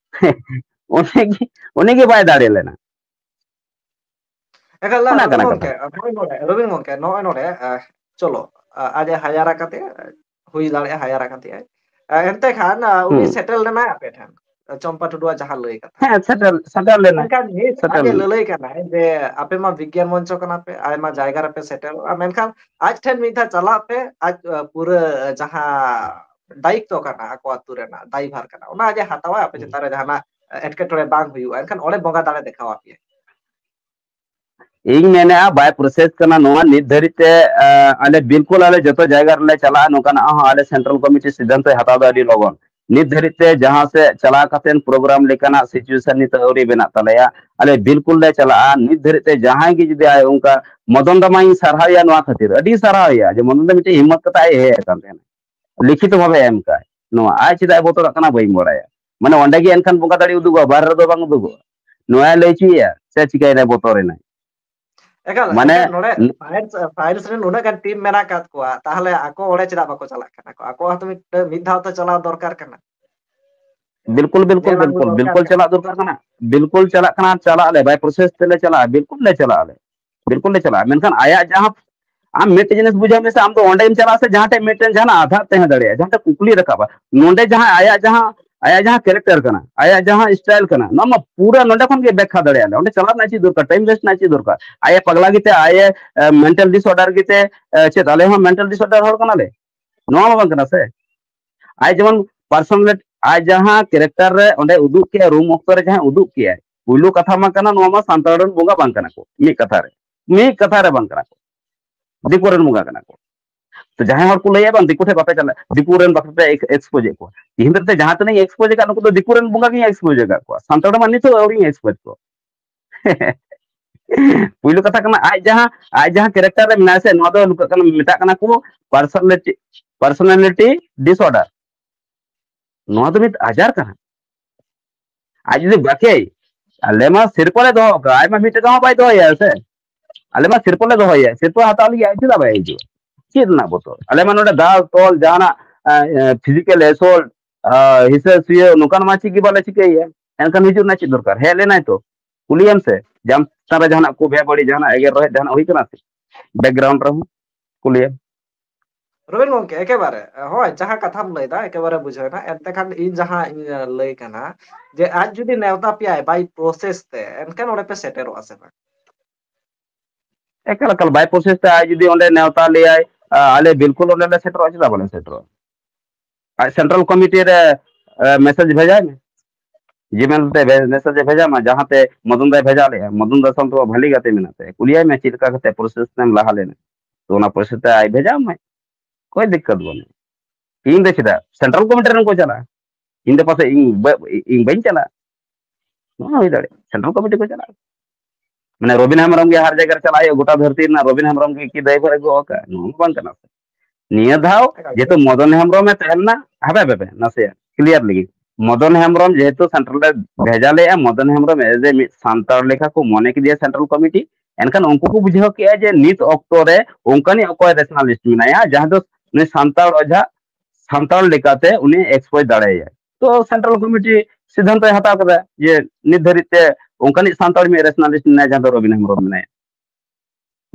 ᱩᱱᱤ ᱜᱮ, ᱩᱱᱤ ᱜᱮ ᱵᱟᱭ ᱫᱟᱲᱮ ᱞᱮᱱᱟ᱾ ᱮᱠᱟᱞ, ᱚᱱᱟ ᱨᱚᱵᱤᱱ ᱠᱟᱱᱟ ᱜᱚᱢᱠᱮ, ᱠᱟᱛᱷᱟ᱾ ᱦᱳᱭ ᱱᱚᱰᱮ, ᱨᱚᱵᱤᱱ ᱜᱚᱢᱠᱮ, ᱱᱚᱜᱼᱚᱭ ᱱᱚᱰᱮ, ᱟ, ᱪᱚᱞᱚ, ᱟ, ᱟᱡ ᱮ ᱦᱟᱭᱟᱨ ᱟᱠᱟᱫᱮᱭᱟ, ᱦᱩᱭ ᱫᱟᱲᱮᱭᱟᱜᱼᱟ ᱦᱟᱭᱟᱨ ᱟᱠᱟᱫᱮᱭᱟᱭ᱾ ᱟ, ᱮᱱᱛᱮ ᱠᱷᱟᱱ, ᱟ, ᱩᱱᱤ ᱦᱩᱸ᱾ ᱥᱮᱴᱮᱨ ᱞᱮᱱᱟᱭ ᱟᱯᱮ ᱴᱷᱮᱱ, ᱪᱚᱢᱯᱟ ᱴᱩᱰᱩᱣᱟᱜ ᱡᱟᱦᱟᱸ ᱞᱟᱹᱭ ᱠᱟᱛᱷᱟ᱾ ᱦᱮᱸ, ᱥᱮᱴᱮᱨ, ᱥᱮᱴᱮᱨ ᱞᱮᱱᱟᱭ᱾ ᱢᱮᱱᱠᱷᱟᱱ ᱱᱤᱛ ᱥᱮᱴᱮᱨ ᱟᱡ ᱮ ᱞᱮᱱᱟᱭ᱾ ᱞᱟᱹᱞᱟᱹᱭ ᱠᱟᱱᱟᱭ ᱡᱮ ᱟᱯᱮ ᱢᱟ ᱵᱤᱜᱽᱜᱟᱱ ᱢᱚᱧᱪᱚ ᱠᱟᱱᱟ ᱯᱮ, ᱟᱭᱢᱟ ᱡᱟᱭᱜᱟ ᱨᱮᱯᱮ ᱥᱮᱴᱮᱨᱚᱜᱼᱟ, ᱢᱮᱱᱠᱷᱟᱱ ᱟᱡ ᱴᱷᱮᱱ ᱢᱤᱫ ᱫᱷᱟᱣ ᱪᱟᱞᱟᱜ ᱯᱮ, ᱟᱡ, ᱟ, ᱯᱩᱨᱟᱹ ᱡᱟᱦᱟᱸ ᱫᱟᱭᱤᱛᱛᱚ ᱠᱟᱱᱟ, ᱟᱠᱚ ᱟᱹᱛᱩ ᱨᱮᱱᱟᱜ ᱫᱟᱭᱵᱷᱟᱨ ᱠᱟᱱᱟ, ᱚᱱᱟ ᱟᱡ ᱮ ᱦᱟᱛᱟᱣᱟ, ᱟᱯᱮ ᱦᱩᱸ᱾ ᱪᱮᱛᱟᱱ ᱨᱮ ᱡᱟᱦᱟᱱᱟᱜ ᱮᱴᱠᱮᱴᱚᱬᱮ ᱵᱟᱝ ᱦᱩᱭᱩᱜᱼᱟ, ᱮᱱᱠᱷᱟᱱ ᱚᱸᱰᱮ ᱵᱚᱸᱜᱟ ᱫᱟᱲᱮ ᱫᱮᱠᱷᱟᱣ ᱟᱯᱮᱭᱟᱭ᱾ ᱤᱧ ᱢᱮᱱᱮᱫᱼᱟ, ᱵᱟᱭ ᱯᱨᱚᱥᱮᱥ ᱠᱟᱱᱟ ᱱᱚᱣᱟ ᱱᱤᱛ ᱫᱷᱟᱹᱨᱤᱡ ᱛᱮ᱾ ᱟᱸ, ᱟᱞᱮ ᱵᱤᱞᱠᱩᱞ ᱟᱞᱮ ᱡᱚᱛᱚ ᱡᱟᱭᱜᱟ ᱨᱮᱞᱮ ᱪᱟᱞᱟᱜᱼᱟ, ᱱᱚᱝᱠᱟᱱᱟᱜ ᱦᱚᱸ ᱟᱞᱮ ᱥᱮᱱᱴᱨᱟᱞ ᱠᱚᱢᱤᱴᱤ ᱥᱤᱫᱽᱫᱷᱟᱱᱛᱚᱭ ᱦᱟᱛᱟᱣ ᱫᱟ ᱟᱹᱰᱤ ᱞᱚᱜᱚᱱ᱾ ᱱᱤᱛ ᱫᱷᱟᱹᱨᱤᱡ ᱛᱮ ᱡᱟᱦᱟᱸ ᱥᱮᱫ ᱪᱟᱞᱟᱣ ᱠᱟᱛᱮ ᱯᱨᱳᱜᱨᱟᱢ ᱞᱮᱠᱟᱱᱟᱜ ᱥᱤᱪᱩᱭᱮᱥᱚᱱ ᱱᱤᱛᱚᱜ ᱟᱹᱣᱨᱤ ᱵᱮᱱᱟᱜ ᱛᱟᱞᱮᱭᱟ᱾ ᱟᱞᱮ ᱵᱤᱞᱠᱩᱞ ᱞᱮ ᱪᱟᱞᱟᱜᱼᱟ᱾ ᱱᱤᱛ ᱫᱷᱟᱹᱨᱤᱡ ᱛᱮ ᱡᱟᱦᱟᱸᱭ ᱜᱮ ᱡᱩᱫᱤ ᱟᱭ ᱚᱱᱠᱟ, ᱢᱚᱫᱚᱱ ᱫᱟ ᱢᱟᱧ ᱥᱟᱨᱦᱟᱣᱮᱭᱟ ᱱᱚᱣᱟ ᱠᱷᱟᱹᱛᱤᱨ, ᱟᱹᱰᱤ ᱥᱟᱨᱦᱟᱣᱮᱭᱟ ᱡᱮ ᱢᱚᱫᱚᱱ ᱫᱟ ᱢᱤᱫᱴᱮᱱ ᱦᱤᱢᱢᱚᱛ ᱠᱟᱛᱮ ᱟᱡ ᱦᱮᱡ ᱟᱠᱟᱱ ᱛᱟᱦᱮᱱᱟ, ᱞᱤᱠᱷᱤᱛ ᱵᱷᱟᱵᱮ ᱮᱢ ᱠᱟᱜ ᱱᱚᱣᱟ᱾ ᱟᱡ ᱪᱮᱫᱟᱜ ᱮ ᱵᱚᱛᱚᱨᱚᱜ ᱠᱟᱱᱟ ᱵᱟᱹᱧ ᱵᱟᱲᱟᱭᱟ᱾ ᱢᱟᱱᱮ ᱚᱸᱰᱮ ᱜᱮ ᱮᱱᱠᱷᱟᱱ ᱵᱚᱸᱜᱟ ᱫᱟᱲᱮ ᱩᱫᱩᱜᱚᱜᱼᱟ, ᱵᱟᱦᱨᱮ ᱨᱮᱫᱚ ᱵᱟᱝ ᱩᱫᱩᱜᱚᱜᱼᱟ᱾ ᱱᱚᱣᱟᱭ ᱞᱟᱹᱭ ᱦᱚᱪᱚᱭᱮᱭᱟ ᱥᱮ ᱪᱤᱠᱟᱹᱭᱮᱱᱟᱭ, ᱵᱚᱛᱚᱨᱮᱱᱟᱭ? ᱮᱠᱟᱞ, ᱢᱟᱱᱮ ᱮᱱᱠᱷᱟᱱ ᱱᱚᱰᱮ ᱯᱷᱟᱭᱤᱞᱥ ᱨᱮᱱ ᱩᱱᱟᱹᱜ ᱜᱟᱱ ᱴᱤᱢ ᱢᱮᱱᱟᱜ ᱟᱠᱟᱫ ᱠᱚᱣᱟ, ᱛᱟᱦᱚᱞᱮ ᱟᱠᱚ ᱚᱸᱰᱮ ᱪᱮᱫᱟᱜ ᱵᱟᱠᱚ ᱪᱟᱞᱟᱜ ᱠᱟᱱᱟ? ᱟᱠᱚ ᱟᱠᱚᱣᱟᱜ ᱦᱚᱸᱛᱚ ᱢᱤᱫ ᱢᱤᱫ ᱫᱷᱟᱣ ᱛᱮ ᱪᱟᱞᱟᱣ ᱫᱚᱨᱠᱟᱨ ᱠᱟᱱᱟ᱾ ᱵᱤᱞᱠᱩᱞ ᱵᱤᱞᱠᱩᱞ ᱵᱤᱞᱠᱩᱞ ᱵᱤᱞᱠᱩᱞ ᱪᱟᱞᱟᱜ ᱫᱚᱨᱠᱟᱨ ᱠᱟᱱᱟ᱾ ᱵᱤᱞᱠᱩᱞ ᱪᱟᱞᱟᱜ ᱠᱟᱱᱟ, ᱪᱟᱞᱟᱜ ᱟᱞᱮ, ᱵᱟᱭ ᱯᱨᱚᱥᱮᱥ ᱛᱮᱞᱮ ᱪᱟᱞᱟᱜᱼᱟ, ᱵᱤᱞᱠᱩᱞ ᱞᱮ ᱪᱟᱞᱟᱜᱼᱟ ᱟᱞᱮ, ᱵᱤᱞᱠᱩᱞ ᱞᱮ ᱪᱟᱞᱟᱜᱼᱟ᱾ ᱢᱮᱱᱠᱷᱟᱱ ᱟᱭᱟᱜ ᱡᱟᱦᱟᱸ, ᱟᱢ ᱢᱤᱫᱴᱮᱱ ᱡᱤᱱᱤᱥ ᱵᱩᱡᱷᱟᱹᱣ ᱢᱮᱥᱮ, ᱟᱢ ᱫᱚ ᱚᱸᱰᱮᱢ ᱪᱟᱞᱟᱜᱼᱟ ᱥᱮ ᱡᱟᱦᱟᱸ ᱴᱷᱮᱱ ᱢᱤᱫᱴᱮᱱ ᱡᱟᱦᱟᱱᱟᱜ ᱟᱫᱷᱟᱨ ᱛᱟᱦᱮᱸ ᱫᱟᱲᱮᱭᱟᱜᱼᱟ, ᱡᱟᱦᱟᱸ ᱴᱷᱮᱱ ᱠᱩᱠᱞᱤ ᱨᱟᱠᱟᱵᱼᱟ, ᱱᱚᱰᱮ ᱡᱟᱦᱟᱸ ᱟᱭᱟᱜ ᱡᱟᱦᱟᱸ ᱟᱭᱟᱜ ᱡᱟᱦᱟᱸ ᱠᱮᱨᱮᱠᱴᱟᱨ ᱠᱟᱱᱟ, ᱟᱭᱟᱜ ᱡᱟᱦᱟᱸ ᱥᱴᱟᱭᱤᱞ ᱠᱟᱱᱟ, ᱱᱚᱣᱟ ᱢᱟ ᱯᱩᱨᱟᱹ ᱱᱚᱰᱮ ᱠᱷᱚᱱ ᱜᱮ ᱵᱮᱠᱠᱷᱟ ᱫᱟᱲᱮᱭᱟᱜᱼᱟ᱾ ᱚᱸᱰᱮ ᱪᱟᱞᱟᱜ ᱨᱮᱱᱟᱜ ᱪᱮᱫ ᱫᱚᱨᱠᱟᱨ, ᱴᱟᱭᱤᱢ ᱣᱮᱥᱴ ᱨᱮᱱᱟᱜ ᱪᱮᱫ ᱫᱚᱨᱠᱟᱨ? ᱟᱭᱟᱜ ᱯᱟᱜᱽᱞᱟ ᱜᱮᱛᱮ, ᱟᱭᱟᱜ ᱢᱮᱱᱴᱟᱞ ᱰᱤᱥᱚᱨᱰᱟᱨ ᱜᱮᱛᱮ, ᱪᱮᱫ ᱟᱞᱮ ᱦᱚᱸ ᱢᱮᱱᱴᱟᱞ ᱰᱤᱥᱚᱨᱰᱟᱨ ᱦᱚᱲ ᱠᱟᱱᱟᱞᱮ? ᱱᱚᱣᱟ ᱢᱟ ᱵᱟᱝ ᱠᱟᱱᱟ ᱥᱮ᱾ ᱟᱡ ᱡᱮᱢᱚᱱ ᱯᱟᱨᱥᱚᱱᱟᱞ, ᱟᱡ ᱡᱟᱦᱟᱸ ᱠᱮᱨᱮᱠᱴᱟᱨ ᱨᱮ ᱚᱸᱰᱮ ᱩᱫᱩᱜ ᱠᱮᱜᱼᱟ, ᱨᱩᱢ ᱚᱠᱛᱚ ᱨᱮ ᱡᱟᱦᱟᱸ ᱩᱫᱩᱜ ᱠᱮᱜᱼᱟᱭ, ᱯᱩᱭᱞᱩ ᱠᱟᱛᱷᱟ ᱢᱟ ᱠᱟᱱᱟ, ᱱᱚᱣᱟ ᱢᱟ ᱥᱟᱱᱛᱟᱲ ᱨᱮᱱ ᱵᱚᱸᱜᱟ ᱵᱟᱝ ᱠᱟᱱᱟ ᱠᱚ᱾ ᱢᱤᱫ ᱠᱟᱛᱷᱟ ᱨᱮ, ᱢᱤᱫ ᱠᱟᱛᱷᱟ ᱨᱮ ᱵᱟᱝ ᱠᱟᱱᱟ ᱠᱚ, ᱫᱤᱠᱩ ᱨᱮᱱ ᱵᱚᱸᱜᱟ ᱠᱟᱱᱟ ᱠᱚ᱾ ᱛᱚ ᱡᱟᱦᱟᱸᱭ ᱦᱚᱲ ᱠᱚ ᱞᱟᱹᱭᱟ ᱵᱟᱝ ᱫᱤᱠᱩ ᱴᱷᱮᱱ ᱵᱟᱯᱮ ᱪᱟᱞᱟᱜᱼᱟ, ᱫᱤᱠᱩ ᱨᱮᱱ ᱵᱟᱯᱮ ᱮᱠᱥᱯᱳᱡᱽ ᱮᱫ ᱠᱚᱣᱟ, ᱛᱤᱦᱤᱧ ᱫᱷᱟᱹᱨᱤᱡ ᱛᱮ ᱡᱟᱦᱟᱸ ᱛᱤᱱᱟᱹᱜ ᱤᱧ ᱮᱠᱥᱯᱳᱡᱽ ᱟᱠᱟᱫ ᱱᱩᱠᱩ ᱫᱚ ᱫᱤᱠᱩ ᱨᱮᱱ ᱵᱚᱸᱜᱟ ᱜᱤᱧ ᱮᱠᱥᱯᱳᱡᱽ ᱟᱠᱟᱫ ᱠᱚᱣᱟ, ᱥᱟᱱᱛᱟᱲ ᱢᱟ ᱱᱤᱛᱚᱜ ᱟᱹᱣᱨᱤᱧ ᱮᱠᱥᱯᱳᱡᱽ ᱠᱚᱣᱟ᱾ ᱯᱩᱭᱞᱩ ᱠᱟᱛᱷᱟ ᱠᱟᱱᱟ, ᱟᱡ ᱡᱟᱦᱟᱸ ᱟᱡ ᱡᱟᱦᱟᱸ ᱠᱮᱨᱮᱠᱴᱟᱨ ᱨᱮ ᱢᱮᱱᱟᱭᱟ ᱥᱮ, ᱱᱚᱣᱟ ᱫᱚ ᱢᱮᱛᱟᱜ ᱠᱟᱱᱟ ᱠᱚ ᱯᱟᱨᱥᱚᱱᱟᱞᱤᱴᱤ, ᱯᱟᱨᱥᱚᱱᱟᱞᱤᱴᱤ ᱰᱤᱥᱚᱨᱰᱟᱨ᱾ ᱱᱚᱣᱟ ᱫᱚ ᱢᱤᱫ ᱟᱡᱟᱨ ᱠᱟᱱᱟ᱾ ᱟᱡ ᱡᱩᱫᱤ ᱵᱟᱠᱮ, ᱟᱞᱮ ᱢᱟ ᱥᱤᱨᱯᱟᱹ ᱞᱮ ᱫᱚᱦᱚ ᱠᱟᱜᱼᱟ, ᱟᱡ ᱢᱟ ᱢᱤᱫ ᱴᱟᱠᱟ ᱦᱚᱸ ᱵᱟᱭ ᱫᱚᱦᱚᱭᱟ ᱥᱮ᱾ ᱟᱞᱮ ᱢᱟ ᱥᱤᱨᱯᱟᱹ ᱞᱮ ᱫᱚᱦᱚᱭᱟ, ᱥᱤᱨᱯᱟᱹ ᱦᱟᱛᱟᱣ ᱞᱟᱹᱜᱤᱫ ᱟᱡ ᱪᱮᱫᱟᱜ ᱵᱟᱭ ᱦᱤᱡᱩᱜᱼᱟ? ᱪᱮᱫ ᱨᱮᱱᱟᱜ ᱵᱚᱛᱚᱨ? ᱟᱞᱮ ᱢᱟ ᱱᱚᱰᱮ ᱫᱟᱞ ᱛᱚᱞ, ᱡᱟᱦᱟᱱᱟᱜ ᱯᱷᱤᱡᱤᱠᱮᱞ ᱮᱥᱚᱞᱴ, ᱦᱤᱥᱟᱹ ᱥᱩᱭᱟᱹ, ᱱᱚᱝᱠᱟᱱ ᱢᱟ ᱪᱮᱫ ᱜᱮ ᱵᱟᱞᱮ ᱪᱤᱠᱟᱹᱭᱮᱭᱟ᱾ ᱮᱱᱠᱷᱟᱱ ᱦᱤᱡᱩᱜ ᱨᱮᱱᱟᱜ ᱪᱮᱫ ᱫᱚᱨᱠᱟᱨ? ᱦᱮᱡ ᱞᱮᱱᱟᱭ ᱛᱚ, ᱠᱩᱞᱤᱭᱮᱢ ᱥᱮ, ᱡᱟᱢ ᱪᱮᱛᱟᱱ ᱨᱮ ᱡᱟᱦᱟᱱᱟᱜ ᱠᱚ ᱵᱮᱵᱟᱹᱲᱤᱡ, ᱡᱟᱦᱟᱱᱟᱜ ᱮᱜᱮᱨ ᱨᱚᱦᱮᱫ ᱡᱟᱦᱟᱱᱟᱜ ᱦᱩᱭ ᱠᱟᱱᱟ ᱥᱮ? ᱵᱮᱠᱜᱨᱟᱣᱩᱱᱰ ᱨᱮᱦᱚᱸ ᱠᱩᱞᱤᱭᱮᱢ᱾ ᱨᱚᱵᱤᱱ ᱜᱚᱢᱠᱮ, ᱮᱠᱮᱵᱟᱨᱮ, ᱦᱳᱭ, ᱡᱟᱦᱟᱸ ᱠᱟᱛᱷᱟᱢ ᱞᱟᱹᱭᱫᱟ, ᱮᱠᱮᱵᱟᱨᱮ ᱵᱩᱡᱷᱟᱹᱣ ᱮᱱᱟ᱾ ᱮᱱᱛᱮ ᱠᱷᱟᱱ ᱤᱧ ᱡᱟᱦᱟᱸ ᱤᱧ ᱞᱟᱹᱭ ᱠᱟᱱᱟ, ᱡᱮ ᱟᱡ ᱡᱩᱫᱤ ᱱᱮᱣᱛᱟ ᱯᱮᱭᱟᱭ by process ᱛᱮ, ᱮᱱᱠᱷᱟᱱ ᱚᱸᱰᱮ ᱯᱮ ᱥᱮᱴᱮᱨᱚᱜᱼᱟ ᱥᱮ ᱵᱟᱝ? ᱮᱠᱟᱞ ᱮᱠᱟᱞ, by process ᱛᱮ ᱟᱡ ᱡᱩᱫᱤ ᱚᱸᱰᱮ ᱱᱮᱣᱛᱟ ᱞᱮᱭᱟᱭ, ᱟ, ᱟᱞᱮ ᱵᱤᱞᱠᱩᱞ ᱚᱸᱰᱮ ᱞᱮ ᱥᱮᱴᱮᱨᱚᱜᱼᱟ, ᱪᱮᱫᱟᱜ ᱵᱟᱞᱮ ᱥᱮᱴᱮᱨᱚᱜᱼᱟ? ᱟᱡ ᱥᱮᱱᱴᱨᱟᱞ ᱠᱚᱢᱤᱴᱤ ᱨᱮ, ᱟ, ᱢᱮᱥᱮᱡᱽ ᱵᱷᱮᱡᱟᱭ ᱢᱮ, ᱡᱤᱢᱮᱞ ᱛᱮ ᱵᱷᱮ-, ᱢᱮᱥᱮᱡᱽ ᱮ ᱵᱷᱮᱡᱟ ᱢᱟ, ᱡᱟᱦᱟᱸᱛᱮ ᱢᱚᱫᱚᱱ ᱫᱟᱭ ᱵᱷᱮᱡᱟ ᱞᱮᱜᱼᱟ, ᱢᱚᱫᱚᱱ ᱫᱟ ᱥᱟᱶ ᱛᱮ ᱵᱷᱟᱹᱞᱤ ᱜᱟᱛᱮ ᱢᱮᱱᱟᱜ ᱛᱟᱭᱟ, ᱠᱩᱞᱤᱭᱟᱭ ᱢᱮ ᱪᱮᱫ ᱞᱮᱠᱟ ᱠᱟᱛᱮ ᱯᱨᱚᱥᱮᱥ ᱛᱮᱢ ᱞᱟᱦᱟ ᱞᱮᱱᱟ, ᱛᱚ ᱚᱱᱟ ᱯᱨᱚᱥᱮᱥ ᱛᱮ ᱟᱡ ᱵᱷᱮᱡᱟ ᱢᱟᱭ, ᱠᱳᱭ ᱫᱤᱠᱠᱟᱛ ᱵᱟᱹᱱᱩᱜᱼᱟ᱾ ᱤᱧ ᱫᱚ ᱪᱮᱫᱟᱜ, ᱥᱮᱱᱴᱨᱟᱞ ᱠᱚᱢᱤᱴᱤ ᱨᱮᱱ ᱠᱚ ᱪᱟᱞᱟᱜᱼᱟ, ᱤᱧ ᱫᱚ ᱯᱟᱥᱮᱡ ᱤᱧ ᱵᱟ- ᱤᱧ ᱵᱟᱹᱧ ᱪᱟᱞᱟᱜᱼᱟ᱾ ᱱᱚᱣᱟ ᱦᱩᱭ ᱫᱟᱲᱮᱭᱟᱜᱼᱟ, ᱥᱮᱱᱴᱨᱟᱞ ᱠᱚᱢᱤᱴᱤ ᱠᱚ ᱪᱟᱞᱟᱜᱼᱟ᱾ ᱢᱟᱱᱮ ᱨᱚᱵᱤᱱ ᱦᱮᱢᱵᱨᱚᱢ ᱜᱮ ᱦᱟᱨ ᱡᱟᱭᱜᱟ ᱨᱮ ᱪᱟᱞᱟᱜ ᱦᱩᱭᱩᱜᱼᱟ, ᱜᱚᱴᱟ ᱫᱷᱟᱹᱨᱛᱤ ᱨᱮᱱᱟᱜ ᱨᱚᱵᱤᱱ ᱦᱮᱢᱵᱨᱚᱢ ᱜᱮ ᱠᱤ ᱫᱟᱭᱵᱷᱟᱨ ᱮ ᱜᱚᱜ ᱟᱠᱟᱫ? ᱱᱚᱣᱟ ᱢᱟ ᱵᱟᱝ ᱠᱟᱱᱟ ᱥᱮ᱾ ᱱᱤᱭᱟᱹ ᱫᱷᱟᱣ ᱮᱠᱟᱞ᱾ ᱡᱮᱦᱮᱛᱩ ᱢᱚᱫᱚᱱ ᱦᱮᱢᱵᱨᱚᱢ ᱮ ᱛᱟᱦᱮᱸ ᱞᱮᱱᱟ, ᱦᱟᱯᱮ ᱦᱟᱯᱮ ᱦᱟᱯᱮ, ᱱᱟᱥᱮᱭᱟᱜ ᱠᱞᱤᱭᱟᱨ ᱞᱟᱹᱜᱤᱫ, ᱢᱚᱫᱚᱱ ᱦᱮᱢᱵᱨᱚᱢ ᱡᱮᱦᱮᱛᱩ ᱥᱮᱱᱴᱨᱟᱞ ᱨᱮ ᱵᱷᱮᱡᱟ ᱞᱮᱫᱼᱟ, ᱢᱚᱫᱚᱱ ᱦᱮᱢᱵᱨᱚᱢ ᱮᱡᱮ ᱢᱤᱫ ᱥᱟᱱᱛᱟᱲ ᱞᱮᱠᱟ ᱠᱚ ᱢᱚᱱᱮ ᱠᱮᱫᱮᱭᱟ ᱥᱮᱱᱴᱨᱟᱞ ᱠᱚᱢᱤᱴᱤ, ᱮᱱᱠᱷᱟᱱ ᱩᱱᱠᱩ ᱠᱚ ᱵᱩᱡᱷᱟᱹᱣ ᱠᱮᱫᱼᱟ ᱡᱮ ᱱᱤᱛ ᱚᱠᱛᱚ ᱨᱮ ᱚᱱᱠᱟᱱᱤᱡ ᱚᱠᱚᱭ ᱨᱮᱥᱱᱟᱞᱤᱥᱴ ᱢᱮᱱᱟᱭᱟ ᱡᱟᱦᱟᱸ ᱫᱚ ᱱᱩᱭ ᱥᱟᱱᱛᱟᱲ ᱚᱡᱷᱟ ᱥᱟᱱᱛᱟᱲ ᱞᱮᱠᱟᱛᱮ ᱩᱱᱤ ᱮᱠᱥᱯᱳᱡᱽ ᱫᱟᱲᱮᱭᱟᱭᱟ᱾ ᱛᱚ ᱥᱮᱱᱴᱨᱟᱞ ᱠᱚᱢᱤᱴᱤ ᱥᱤᱫᱽᱫᱷᱟᱱᱛᱚᱭ ᱦᱟᱛᱟᱣ ᱠᱮᱫᱟ ᱡᱮ ᱱᱤᱛ ᱫᱷᱟᱹᱨᱤᱡ ᱛᱮ ᱚᱱᱠᱟᱱᱤᱡ ᱥᱟᱱᱛᱟᱲ ᱢᱤᱫ ᱨᱮᱥᱱᱟᱞᱤᱥᱴ ᱢᱮᱱᱟᱭᱟ ᱡᱟᱦᱟᱸ ᱫᱚ ᱨᱚᱵᱤᱱ ᱦᱮᱢᱵᱨᱚᱢ ᱢᱮᱱᱟᱭᱟ,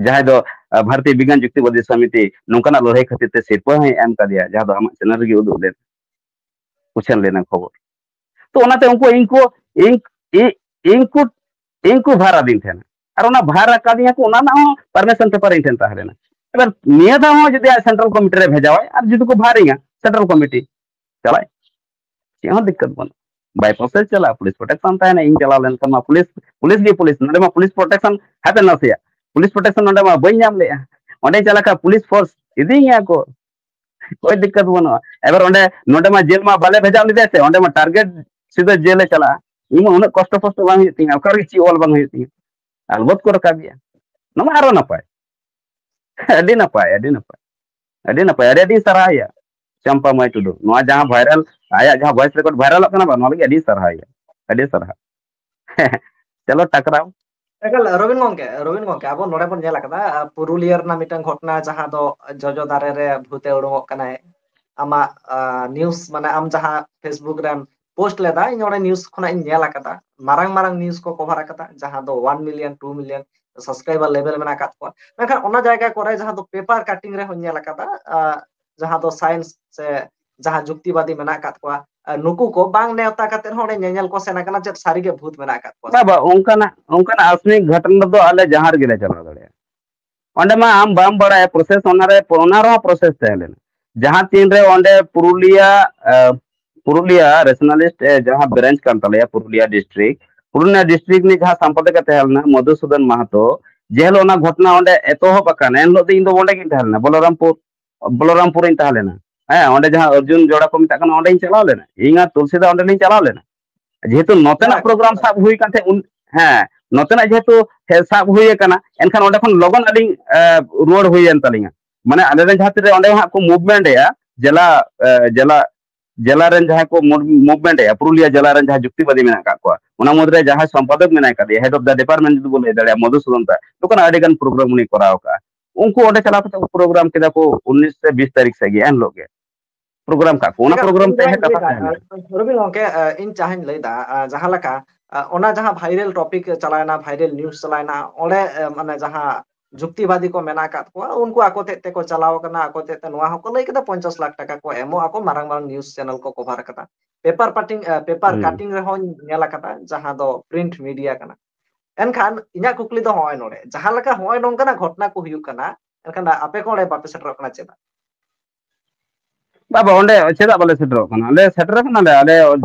ᱡᱟᱦᱟᱸᱭ ᱫᱚ ᱟᱸ, ᱵᱷᱟᱨᱚᱛᱤᱭᱚ ᱵᱤᱜᱽᱜᱟᱱ ᱡᱩᱠᱛᱤᱵᱟᱫᱤ ᱥᱚᱢᱤᱛᱤ ᱱᱚᱝᱠᱟᱱᱟᱜ ᱞᱟᱹᱲᱦᱟᱹᱭ ᱠᱷᱟᱹᱛᱤᱨ ᱛᱮ ᱥᱤᱨᱯᱟᱹ ᱦᱚᱸᱭ ᱮᱢ ᱠᱟᱫᱮᱭᱟ, ᱡᱟᱦᱟᱸ ᱫᱚ ᱟᱢᱟᱜ ᱪᱮᱱᱮᱞ ᱨᱮᱜᱮ ᱩᱫᱩᱜ ᱞᱮᱱ, ᱩᱪᱷᱟᱹᱱ ᱞᱮᱱᱟ ᱠᱷᱚᱵᱚᱨ᱾ ᱛᱚ ᱚᱱᱟᱛᱮ ᱩᱱᱠᱩ ᱤᱧ ᱠᱚ ᱤᱧ ᱤ- ᱤᱧ ᱠᱚ ᱤᱧ ᱠᱚ ᱵᱷᱟᱨ ᱟᱹᱫᱤᱧ ᱛᱟᱦᱮᱱᱟ, ᱟᱨ ᱚᱱᱟ ᱵᱷᱟᱨ ᱟᱠᱟᱫᱤᱧᱟ ᱠᱚ, ᱚᱱᱟ ᱨᱮᱱᱟᱜ ᱦᱚᱸ ᱯᱟᱨᱢᱤᱥᱚᱱ ᱯᱮᱯᱟᱨ ᱤᱧ ᱴᱷᱮᱱ ᱛᱟᱦᱮᱸ ᱞᱮᱱᱟ᱾ ᱮᱵᱟᱨ ᱱᱤᱭᱟᱹ ᱫᱷᱟᱣ ᱦᱚᱸ ᱡᱩᱫᱤ ᱟᱡ ᱥᱮᱱᱴᱨᱟᱞ ᱠᱚᱢᱤᱴᱤ ᱨᱮ ᱵᱷᱮᱡᱟᱣᱟᱭ ᱟᱨ ᱡᱩᱫᱤ ᱠᱚ ᱵᱷᱟᱨᱤᱧᱟ ᱥᱮᱱᱴᱨᱟᱞ ᱠᱚᱢᱤᱴᱤ, ᱪᱟᱞᱟᱜ ᱪᱮᱫ ᱦᱚᱸ ᱫᱤᱠᱠᱟᱛ ᱵᱟᱹᱱᱩᱜᱼᱟ᱾ ᱵᱟᱭ ᱯᱟᱥᱮ ᱪᱟᱞᱟᱜᱼᱟ, ᱯᱩᱞᱤᱥ ᱯᱨᱚᱴᱮᱠᱥᱚᱱ ᱛᱟᱦᱮᱱᱟ᱾ ᱤᱧ ᱪᱟᱞᱟᱣ ᱞᱮᱱᱠᱷᱟᱱ ᱢᱟ ᱯᱩᱞᱤᱥ, ᱯᱩᱞᱤᱥ ᱜᱮ ᱯᱩᱞᱤᱥ᱾ ᱱᱚᱰᱮ ᱢᱟ ᱯᱩᱞᱤᱥ ᱯᱨᱚᱴᱮᱠᱥᱚᱱ ᱦᱟᱯᱮ ᱱᱟᱥᱮᱭᱟᱜ, ᱯᱩᱞᱤᱥ ᱯᱨᱚᱴᱮᱠᱥᱚᱱ ᱱᱚᱰᱮ ᱢᱟ ᱵᱟᱹᱧ ᱧᱟᱢ ᱞᱮᱜᱼᱟ᱾ ᱚᱸᱰᱮ ᱪᱟᱞᱟᱜ ᱠᱷᱟᱱ ᱯᱩᱞᱤᱥ ᱯᱷᱳᱨᱥ ᱤᱫᱤᱧᱟ ᱠᱚ, ᱠᱳᱭ ᱫᱤᱠᱠᱟᱛ ᱵᱟᱹᱱᱩᱜᱼᱟ᱾ ᱮᱵᱟᱨ ᱚᱸᱰᱮ, ᱱᱚᱰᱮ ᱢᱟ ᱡᱮᱞ ᱢᱟ ᱵᱟᱞᱮ ᱵᱷᱮᱡᱟ ᱞᱮᱫᱮᱭᱟ ᱥᱮ, ᱚᱸᱰᱮ ᱢᱟ ᱴᱟᱨᱜᱮᱴ ᱥᱤᱫᱷᱟᱹ ᱡᱮᱞᱮ ᱪᱟᱞᱟᱜᱼᱟ᱾ ᱤᱧ ᱢᱟ ᱩᱱᱟᱹᱜ ᱠᱚᱥᱴᱚ ᱯᱚᱥᱴᱚ ᱵᱟᱝ ᱦᱩᱭᱩᱜ ᱛᱤᱧᱟ, ᱚᱠᱟ ᱨᱮᱜᱮ ᱪᱮᱫ ᱚᱞ ᱵᱟᱝ ᱦᱩᱭᱩᱜ ᱛᱤᱧᱟ, ᱟᱞᱵᱚᱛ ᱠᱚ ᱨᱟᱠᱟᱵᱮᱭᱟ᱾ ᱱᱚᱣᱟ ᱢᱟ ᱟᱨᱚ ᱱᱟᱯᱟᱭ᱾ ᱟᱹᱰᱤ ᱱᱟᱯᱟᱭ, ᱟᱹᱰᱤ ᱱᱟᱯᱟᱭ, ᱟᱹᱰᱤ ᱱᱟᱯᱟᱭ, ᱟᱹᱰᱤ ᱟᱹᱰᱤ ᱥᱟᱨᱦᱟᱣ ᱭᱟ ᱪᱟᱢᱯᱟ ᱢᱟᱹᱭ ᱴᱩᱰᱩ᱾ ᱱᱚᱣᱟ ᱡᱟᱦᱟᱸ ᱵᱷᱟᱭᱨᱟᱞ, ᱟᱭᱟᱜ ᱡᱟᱦᱟᱸ ᱵᱷᱚᱭᱮᱥ ᱨᱮᱠᱚᱨᱰ ᱵᱷᱟᱭᱨᱟᱞᱚᱜ ᱠᱟᱱᱟ ᱵᱟᱝ, ᱱᱚᱣᱟ ᱞᱟᱹᱜᱤᱫ ᱟᱹᱰᱤ ᱥᱟᱨᱦᱟᱣ ᱭᱟ, ᱟᱹᱰᱤ ᱥᱟᱨᱦᱟᱣ᱾ ᱪᱚᱞᱚ ᱴᱟᱠᱨᱟᱣ᱾ ᱮᱠᱟᱞ, ᱨᱚᱵᱤᱱ ᱜᱚᱝᱠᱮ, ᱨᱚᱵᱤᱱ ᱜᱚᱝᱠᱮ, ᱟᱵᱚ ᱱᱚᱰᱮ ᱵᱚᱱ ᱧᱮᱞ ᱟᱠᱟᱫᱟ, ᱟᱨ ᱯᱩᱨᱩᱞᱤᱭᱟᱹ ᱨᱮᱱᱟᱜ ᱢᱤᱫᱴᱟᱝ ᱜᱷᱚᱴᱱᱟ, ᱡᱟᱦᱟᱸ ᱫᱚ ᱡᱚᱡᱚ ᱫᱟᱨᱮ ᱨᱮ ᱵᱷᱩᱛᱮ ᱩᱰᱩᱝᱚᱜ ᱠᱟᱱᱟᱭ᱾ ᱟᱢᱟᱜ ᱱᱤᱭᱩᱡ, ᱢᱟᱱᱮ ᱟᱢ ᱡᱟᱦᱟᱸ ᱯᱷᱮᱥᱵᱩᱠ ᱨᱮᱢ ᱯᱳᱥᱴ ᱞᱮᱫᱟ, ᱤᱧ ᱚᱸᱰᱮ ᱱᱤᱭᱩᱡ ᱠᱷᱚᱱᱟᱜ ᱤᱧ ᱧᱮᱞ ᱟᱠᱟᱫᱟ, ᱢᱟᱨᱟᱝ ᱢᱟᱨᱟᱝ ᱱᱤᱭᱩᱡ ᱠᱚ ᱠᱚᱵᱷᱟᱨ ᱟᱠᱟᱫᱟ, ᱡᱟᱦᱟᱸ ᱫᱚ one million, two million subscriber ᱞᱮᱵᱮᱞ ᱢᱮᱱᱟᱜ ᱟᱠᱟᱫ ᱠᱚᱣᱟ᱾ ᱢᱮᱱᱠᱷᱟᱱ ᱚᱱᱟ ᱡᱟᱭᱜᱟ ᱠᱚᱨᱮ ᱡᱟᱦᱟᱸ ᱫᱚ ᱯᱮᱯᱟᱨ ᱠᱟᱴᱤᱝ ᱨᱮᱦᱚᱸ ᱧᱮᱞ ᱟᱠᱟᱫᱟ, ᱟᱸ, ᱡᱟᱦᱟᱸ ᱫᱚ ᱥᱟᱭᱮᱱᱥ ᱥᱮ ᱡᱟᱦᱟᱸ ᱡᱩᱠᱛᱤᱵᱟᱫᱤ ᱢᱮᱱᱟᱜ ᱟᱠᱟᱫ ᱠᱚᱣᱟ, ᱟᱸ, ᱱᱩᱠᱩ ᱠᱚ ᱵᱟᱝ ᱱᱮᱣᱛᱟ ᱠᱟᱛᱮ ᱦᱚᱸ ᱚᱸᱰᱮ ᱧᱮᱧᱮᱞ ᱠᱚ ᱥᱮᱱ ᱟᱠᱟᱱᱟ, ᱪᱮᱫ ᱥᱟᱹᱨᱤᱜᱮ ᱵᱷᱩᱛ ᱢᱮᱱᱟᱜ ᱟᱠᱟᱫ ᱠᱚᱣᱟ ᱥᱮ ᱵᱟᱵᱟ, ᱵᱟᱝ? ᱚᱱᱠᱟᱱᱟᱜ, ᱚᱱᱠᱟᱱᱟᱜ ᱟᱥᱱᱤᱠ ᱜᱷᱚᱴᱚᱱᱟ ᱫᱚ ᱟᱞᱮ ᱡᱟᱦᱟᱸ ᱨᱮᱜᱮ ᱞᱮ ᱪᱟᱞᱟᱣ ᱫᱟᱲᱮᱭᱟᱜᱼᱟ᱾ ᱚᱸᱰᱮ ᱢᱟ ᱟᱢ ᱵᱟᱢ ᱵᱟᱲᱟᱭᱟ ᱯᱨᱚᱥᱮᱥ, ᱚᱱᱟ ᱨᱮ, ᱚᱱᱟ ᱨᱮᱦᱚᱸ ᱯᱨᱚᱥᱮᱥ ᱛᱟᱦᱮᱸ ᱞᱮᱱᱟ᱾ ᱡᱟᱦᱟᱸ ᱛᱤᱱ ᱨᱮ ᱚᱸᱰᱮ ᱯᱩᱨᱩᱞᱤᱭᱟ, ᱮ, ᱯᱩᱨᱩᱞᱤᱭᱟ ᱨᱮᱥᱱᱟᱞᱤᱥᱴ, ᱮ, ᱡᱟᱦᱟᱸ ᱵᱨᱟᱧᱪ ᱠᱟᱱ ᱛᱟᱞᱮᱭᱟ, ᱯᱩᱨᱩᱞᱤᱭᱟ ᱰᱤᱥᱴᱨᱤᱠᱴ, ᱯᱩᱨᱩᱞᱤᱭᱟ ᱰᱤᱥᱴᱨᱤᱠᱴ ᱨᱤᱱᱤᱡ ᱡᱟᱦᱟᱸ ᱥᱚᱢᱯᱟᱫᱚᱠ ᱮ ᱛᱟᱦᱮᱸ ᱞᱮᱱᱟ, ᱢᱚᱫᱷᱩᱥᱩᱫᱚᱱ ᱢᱟᱦᱟᱛᱚ, ᱡᱮ ᱦᱤᱞᱳᱜ ᱚᱱᱟ ᱜᱷᱚᱴᱚᱱᱟ ᱚᱸᱰᱮ ᱮᱛᱚᱦᱚᱵ ᱟᱠᱟᱱᱟ, ᱮᱱ ᱦᱤᱞᱳᱜ ᱫᱚ ᱤᱧ ᱫᱚ ᱚᱸᱰᱮ ᱜᱤᱧ ᱛᱟᱦᱮᱸ ᱞᱮᱱᱟ, ᱵᱚᱞᱚᱨᱟᱢᱯᱩᱨ, ᱵᱚᱞᱚᱨᱟᱢᱯᱩᱨ ᱨᱤᱧ ᱛᱟᱦᱮᱸ ᱞᱮᱱᱟ᱾ ᱦᱮᱸ, ᱚᱸᱰᱮ ᱡᱟᱦᱟᱸ ᱚᱨᱡᱩᱱ ᱡᱚᱲᱟ ᱠᱚ ᱢᱮᱛᱟᱜ ᱠᱟᱱᱟ, ᱚᱸᱰᱮᱧ ᱪᱟᱞᱟᱣ ᱞᱮᱱᱟ, ᱤᱧ ᱟᱨ ᱛᱩᱞᱥᱤ ᱫᱟ ᱚᱸᱰᱮᱞᱤᱧ ᱪᱟᱞᱟᱣ ᱞᱮᱱᱟ᱾ ᱡᱮᱦᱮᱛᱩ ᱱᱚᱛᱮᱱᱟᱜ ᱯᱨᱳᱜᱨᱟᱢ ᱥᱟᱵ ᱦᱩᱭ ᱠᱟᱱ ᱛᱟᱦᱮᱸᱫ ᱩᱱ, ᱦᱮᱸ, ᱱᱚᱛᱮᱱᱟᱜ ᱡᱮᱦᱮᱛᱩ ᱦᱮ-, ᱥᱟᱵ ᱦᱩᱭ ᱟᱠᱟᱱᱟ, ᱮᱱᱠᱷᱟᱱ ᱚᱸᱰᱮ ᱠᱷᱚᱱ ᱞᱚᱜᱚᱱ ᱟᱹᱞᱤᱧ, ᱮ, ᱨᱩᱣᱟᱹᱲ ᱦᱩᱭᱮᱱ ᱛᱟᱹᱞᱤᱧᱟ᱾ ᱢᱟᱱᱮ ᱟᱞᱮ ᱨᱮᱱ ᱡᱟᱦᱟᱸ ᱛᱤᱱᱟᱹᱜ ᱚᱸᱰᱮ ᱦᱟᱸᱜ ᱠᱚ movement ᱮᱜᱼᱟ, ᱡᱮᱞᱟ, ᱮ, ᱡᱮᱞᱟ, ᱡᱮᱞᱟ ᱨᱮᱱ ᱡᱟᱦᱟᱸᱭ ᱠᱚ ᱢᱩ-, movement ᱮᱜᱼᱟ, ᱯᱩᱨᱩᱞᱤᱭᱟᱹ ᱡᱮᱞᱟ ᱨᱮᱱ ᱡᱟᱦᱟᱸ ᱡᱩᱠᱛᱤᱵᱟᱫᱤ ᱢᱮᱱᱟᱜ ᱟᱠᱟᱫ ᱠᱚᱣᱟ, ᱚᱱᱟ ᱢᱩᱫᱽᱨᱮ ᱡᱟᱦᱟᱸᱭ ᱥᱚᱢᱯᱟᱫᱚᱠ ᱢᱮᱱᱟᱭ ᱠᱟᱫᱮᱭᱟ, head of the department ᱡᱩᱫᱤ ᱵᱚᱱ ᱞᱟᱹᱭ ᱫᱟᱲᱮᱭᱟᱜᱼᱟ, ᱢᱚᱫᱷᱩᱥᱩᱫᱚᱱ ᱫᱟ, ᱱᱚᱝᱠᱟᱱᱟᱜ ᱟᱹᱰᱤ ᱜᱟᱱ ᱯᱨᱳᱜᱨᱟᱢ ᱩᱱᱤ ᱠᱚᱨᱟᱣ ᱟᱠᱟᱫᱼᱟ᱾ ᱩᱱᱠᱩ ᱚᱸᱰᱮ ᱪᱟᱞᱟᱣ ᱠᱟᱛᱮ ᱯᱨᱳᱜᱨᱟᱢ ᱠᱮᱫᱟ ᱠᱚ ᱩᱱᱤᱥ ᱥᱮ ᱵᱤᱥ ᱛᱟᱹᱨᱤᱠᱷ ᱥᱮᱫ ᱜᱮ, ᱮᱱ ᱦᱤᱞᱳᱜ ᱜᱮ ᱯᱨᱳᱜᱨᱟᱢ ᱠᱟᱜ ᱠᱚ᱾ ᱚᱱᱟ ᱮᱠᱟᱞ, ᱯᱨᱳᱜᱨᱟᱢ ᱤᱧ ᱛᱮ ᱡᱟᱦᱟᱸᱧ ᱦᱮᱡ ᱠᱟᱛᱷᱟ ᱞᱟᱹᱭᱫᱟ, ᱛᱟᱦᱮᱸ ᱞᱮᱱᱟ᱾ ᱨᱚᱵᱤᱱ ᱜᱚᱢᱠᱮ, ᱮ, ᱤᱧ ᱡᱟᱦᱟᱸᱧ ᱞᱟᱹᱭᱫᱟ, ᱮ, ᱡᱟᱦᱟᱸ ᱞᱮᱠᱟ, ᱮ, ᱚᱱᱟ ᱡᱟᱦᱟᱸ viral topic ᱪᱟᱞᱟᱣᱮᱱᱟ, viral news ᱪᱟᱞᱟᱣᱮᱱᱟ, ᱚᱸᱰᱮ, ᱮ, ᱢᱟᱱᱮ ᱡᱟᱦᱟᱸ ᱡᱩᱠᱛᱤᱵᱟᱫᱤ ᱠᱚ ᱢᱮᱱᱟᱜ ᱟᱠᱟᱫ ᱠᱚᱣᱟ, ᱩᱱᱠᱩ ᱟᱠᱚ ᱛᱮᱫ ᱛᱮᱠᱚ ᱪᱟᱞᱟᱣ ᱟᱠᱟᱱᱟ, ᱟᱠᱚ ᱛᱮᱫ ᱛᱮ ᱱᱚᱣᱟ ᱦᱚᱸᱠᱚ ᱞᱟᱹᱭ ᱠᱮᱫᱟ, ᱯᱚᱧᱪᱟᱥ ᱞᱟᱠᱷ ᱴᱟᱠᱟ ᱠᱚ ᱮᱢᱚᱜ ᱟᱠᱚ, ᱢᱟᱨᱟᱝ ᱢᱟᱨᱟᱝ news channel ᱠᱚ cover ᱟᱠᱟᱫᱟ, paper cutting, ᱮ, paper ᱦᱩᱸ᱾ Cutting ᱨᱮᱦᱚᱸᱧ ᱧᱮᱞ ᱟᱠᱟᱫᱟ, ᱡᱟᱦᱟᱸ ᱫᱚ print media ᱠᱟᱱᱟ᱾ ᱮᱱᱠᱷᱟᱱ ᱤᱧᱟᱹᱜ ᱠᱩᱠᱞᱤ ᱫᱚ ᱦᱚᱸᱜᱼᱚᱭ ᱱᱚᱰᱮ, ᱡᱟᱦᱟᱸ ᱞᱮᱠᱟ ᱦᱚᱸᱜᱼᱚᱭ ᱱᱚᱝᱠᱟᱱᱟᱜ ᱜᱷᱚᱴᱚᱱᱟ ᱠᱚ ᱦᱩᱭᱩᱜ ᱠᱟᱱᱟ, ᱮᱱᱠᱷᱟᱱ ᱟᱯᱮ ᱠᱚ ᱚᱸᱰᱮ ᱵᱟᱯᱮ ᱥᱮᱴᱮᱨᱚᱜ ᱠᱟᱱᱟ ᱪᱮᱫᱟᱜ? ᱵᱟᱵᱟ, ᱚᱸᱰᱮ ᱪᱮᱫᱟᱜ ᱵᱟᱞᱮ ᱥᱮᱴᱮᱨᱚᱜ ᱠᱟᱱᱟ? ᱟᱞᱮ ᱥᱮᱴᱮᱨ ᱠᱟᱱᱟᱞᱮ, ᱟᱞᱮ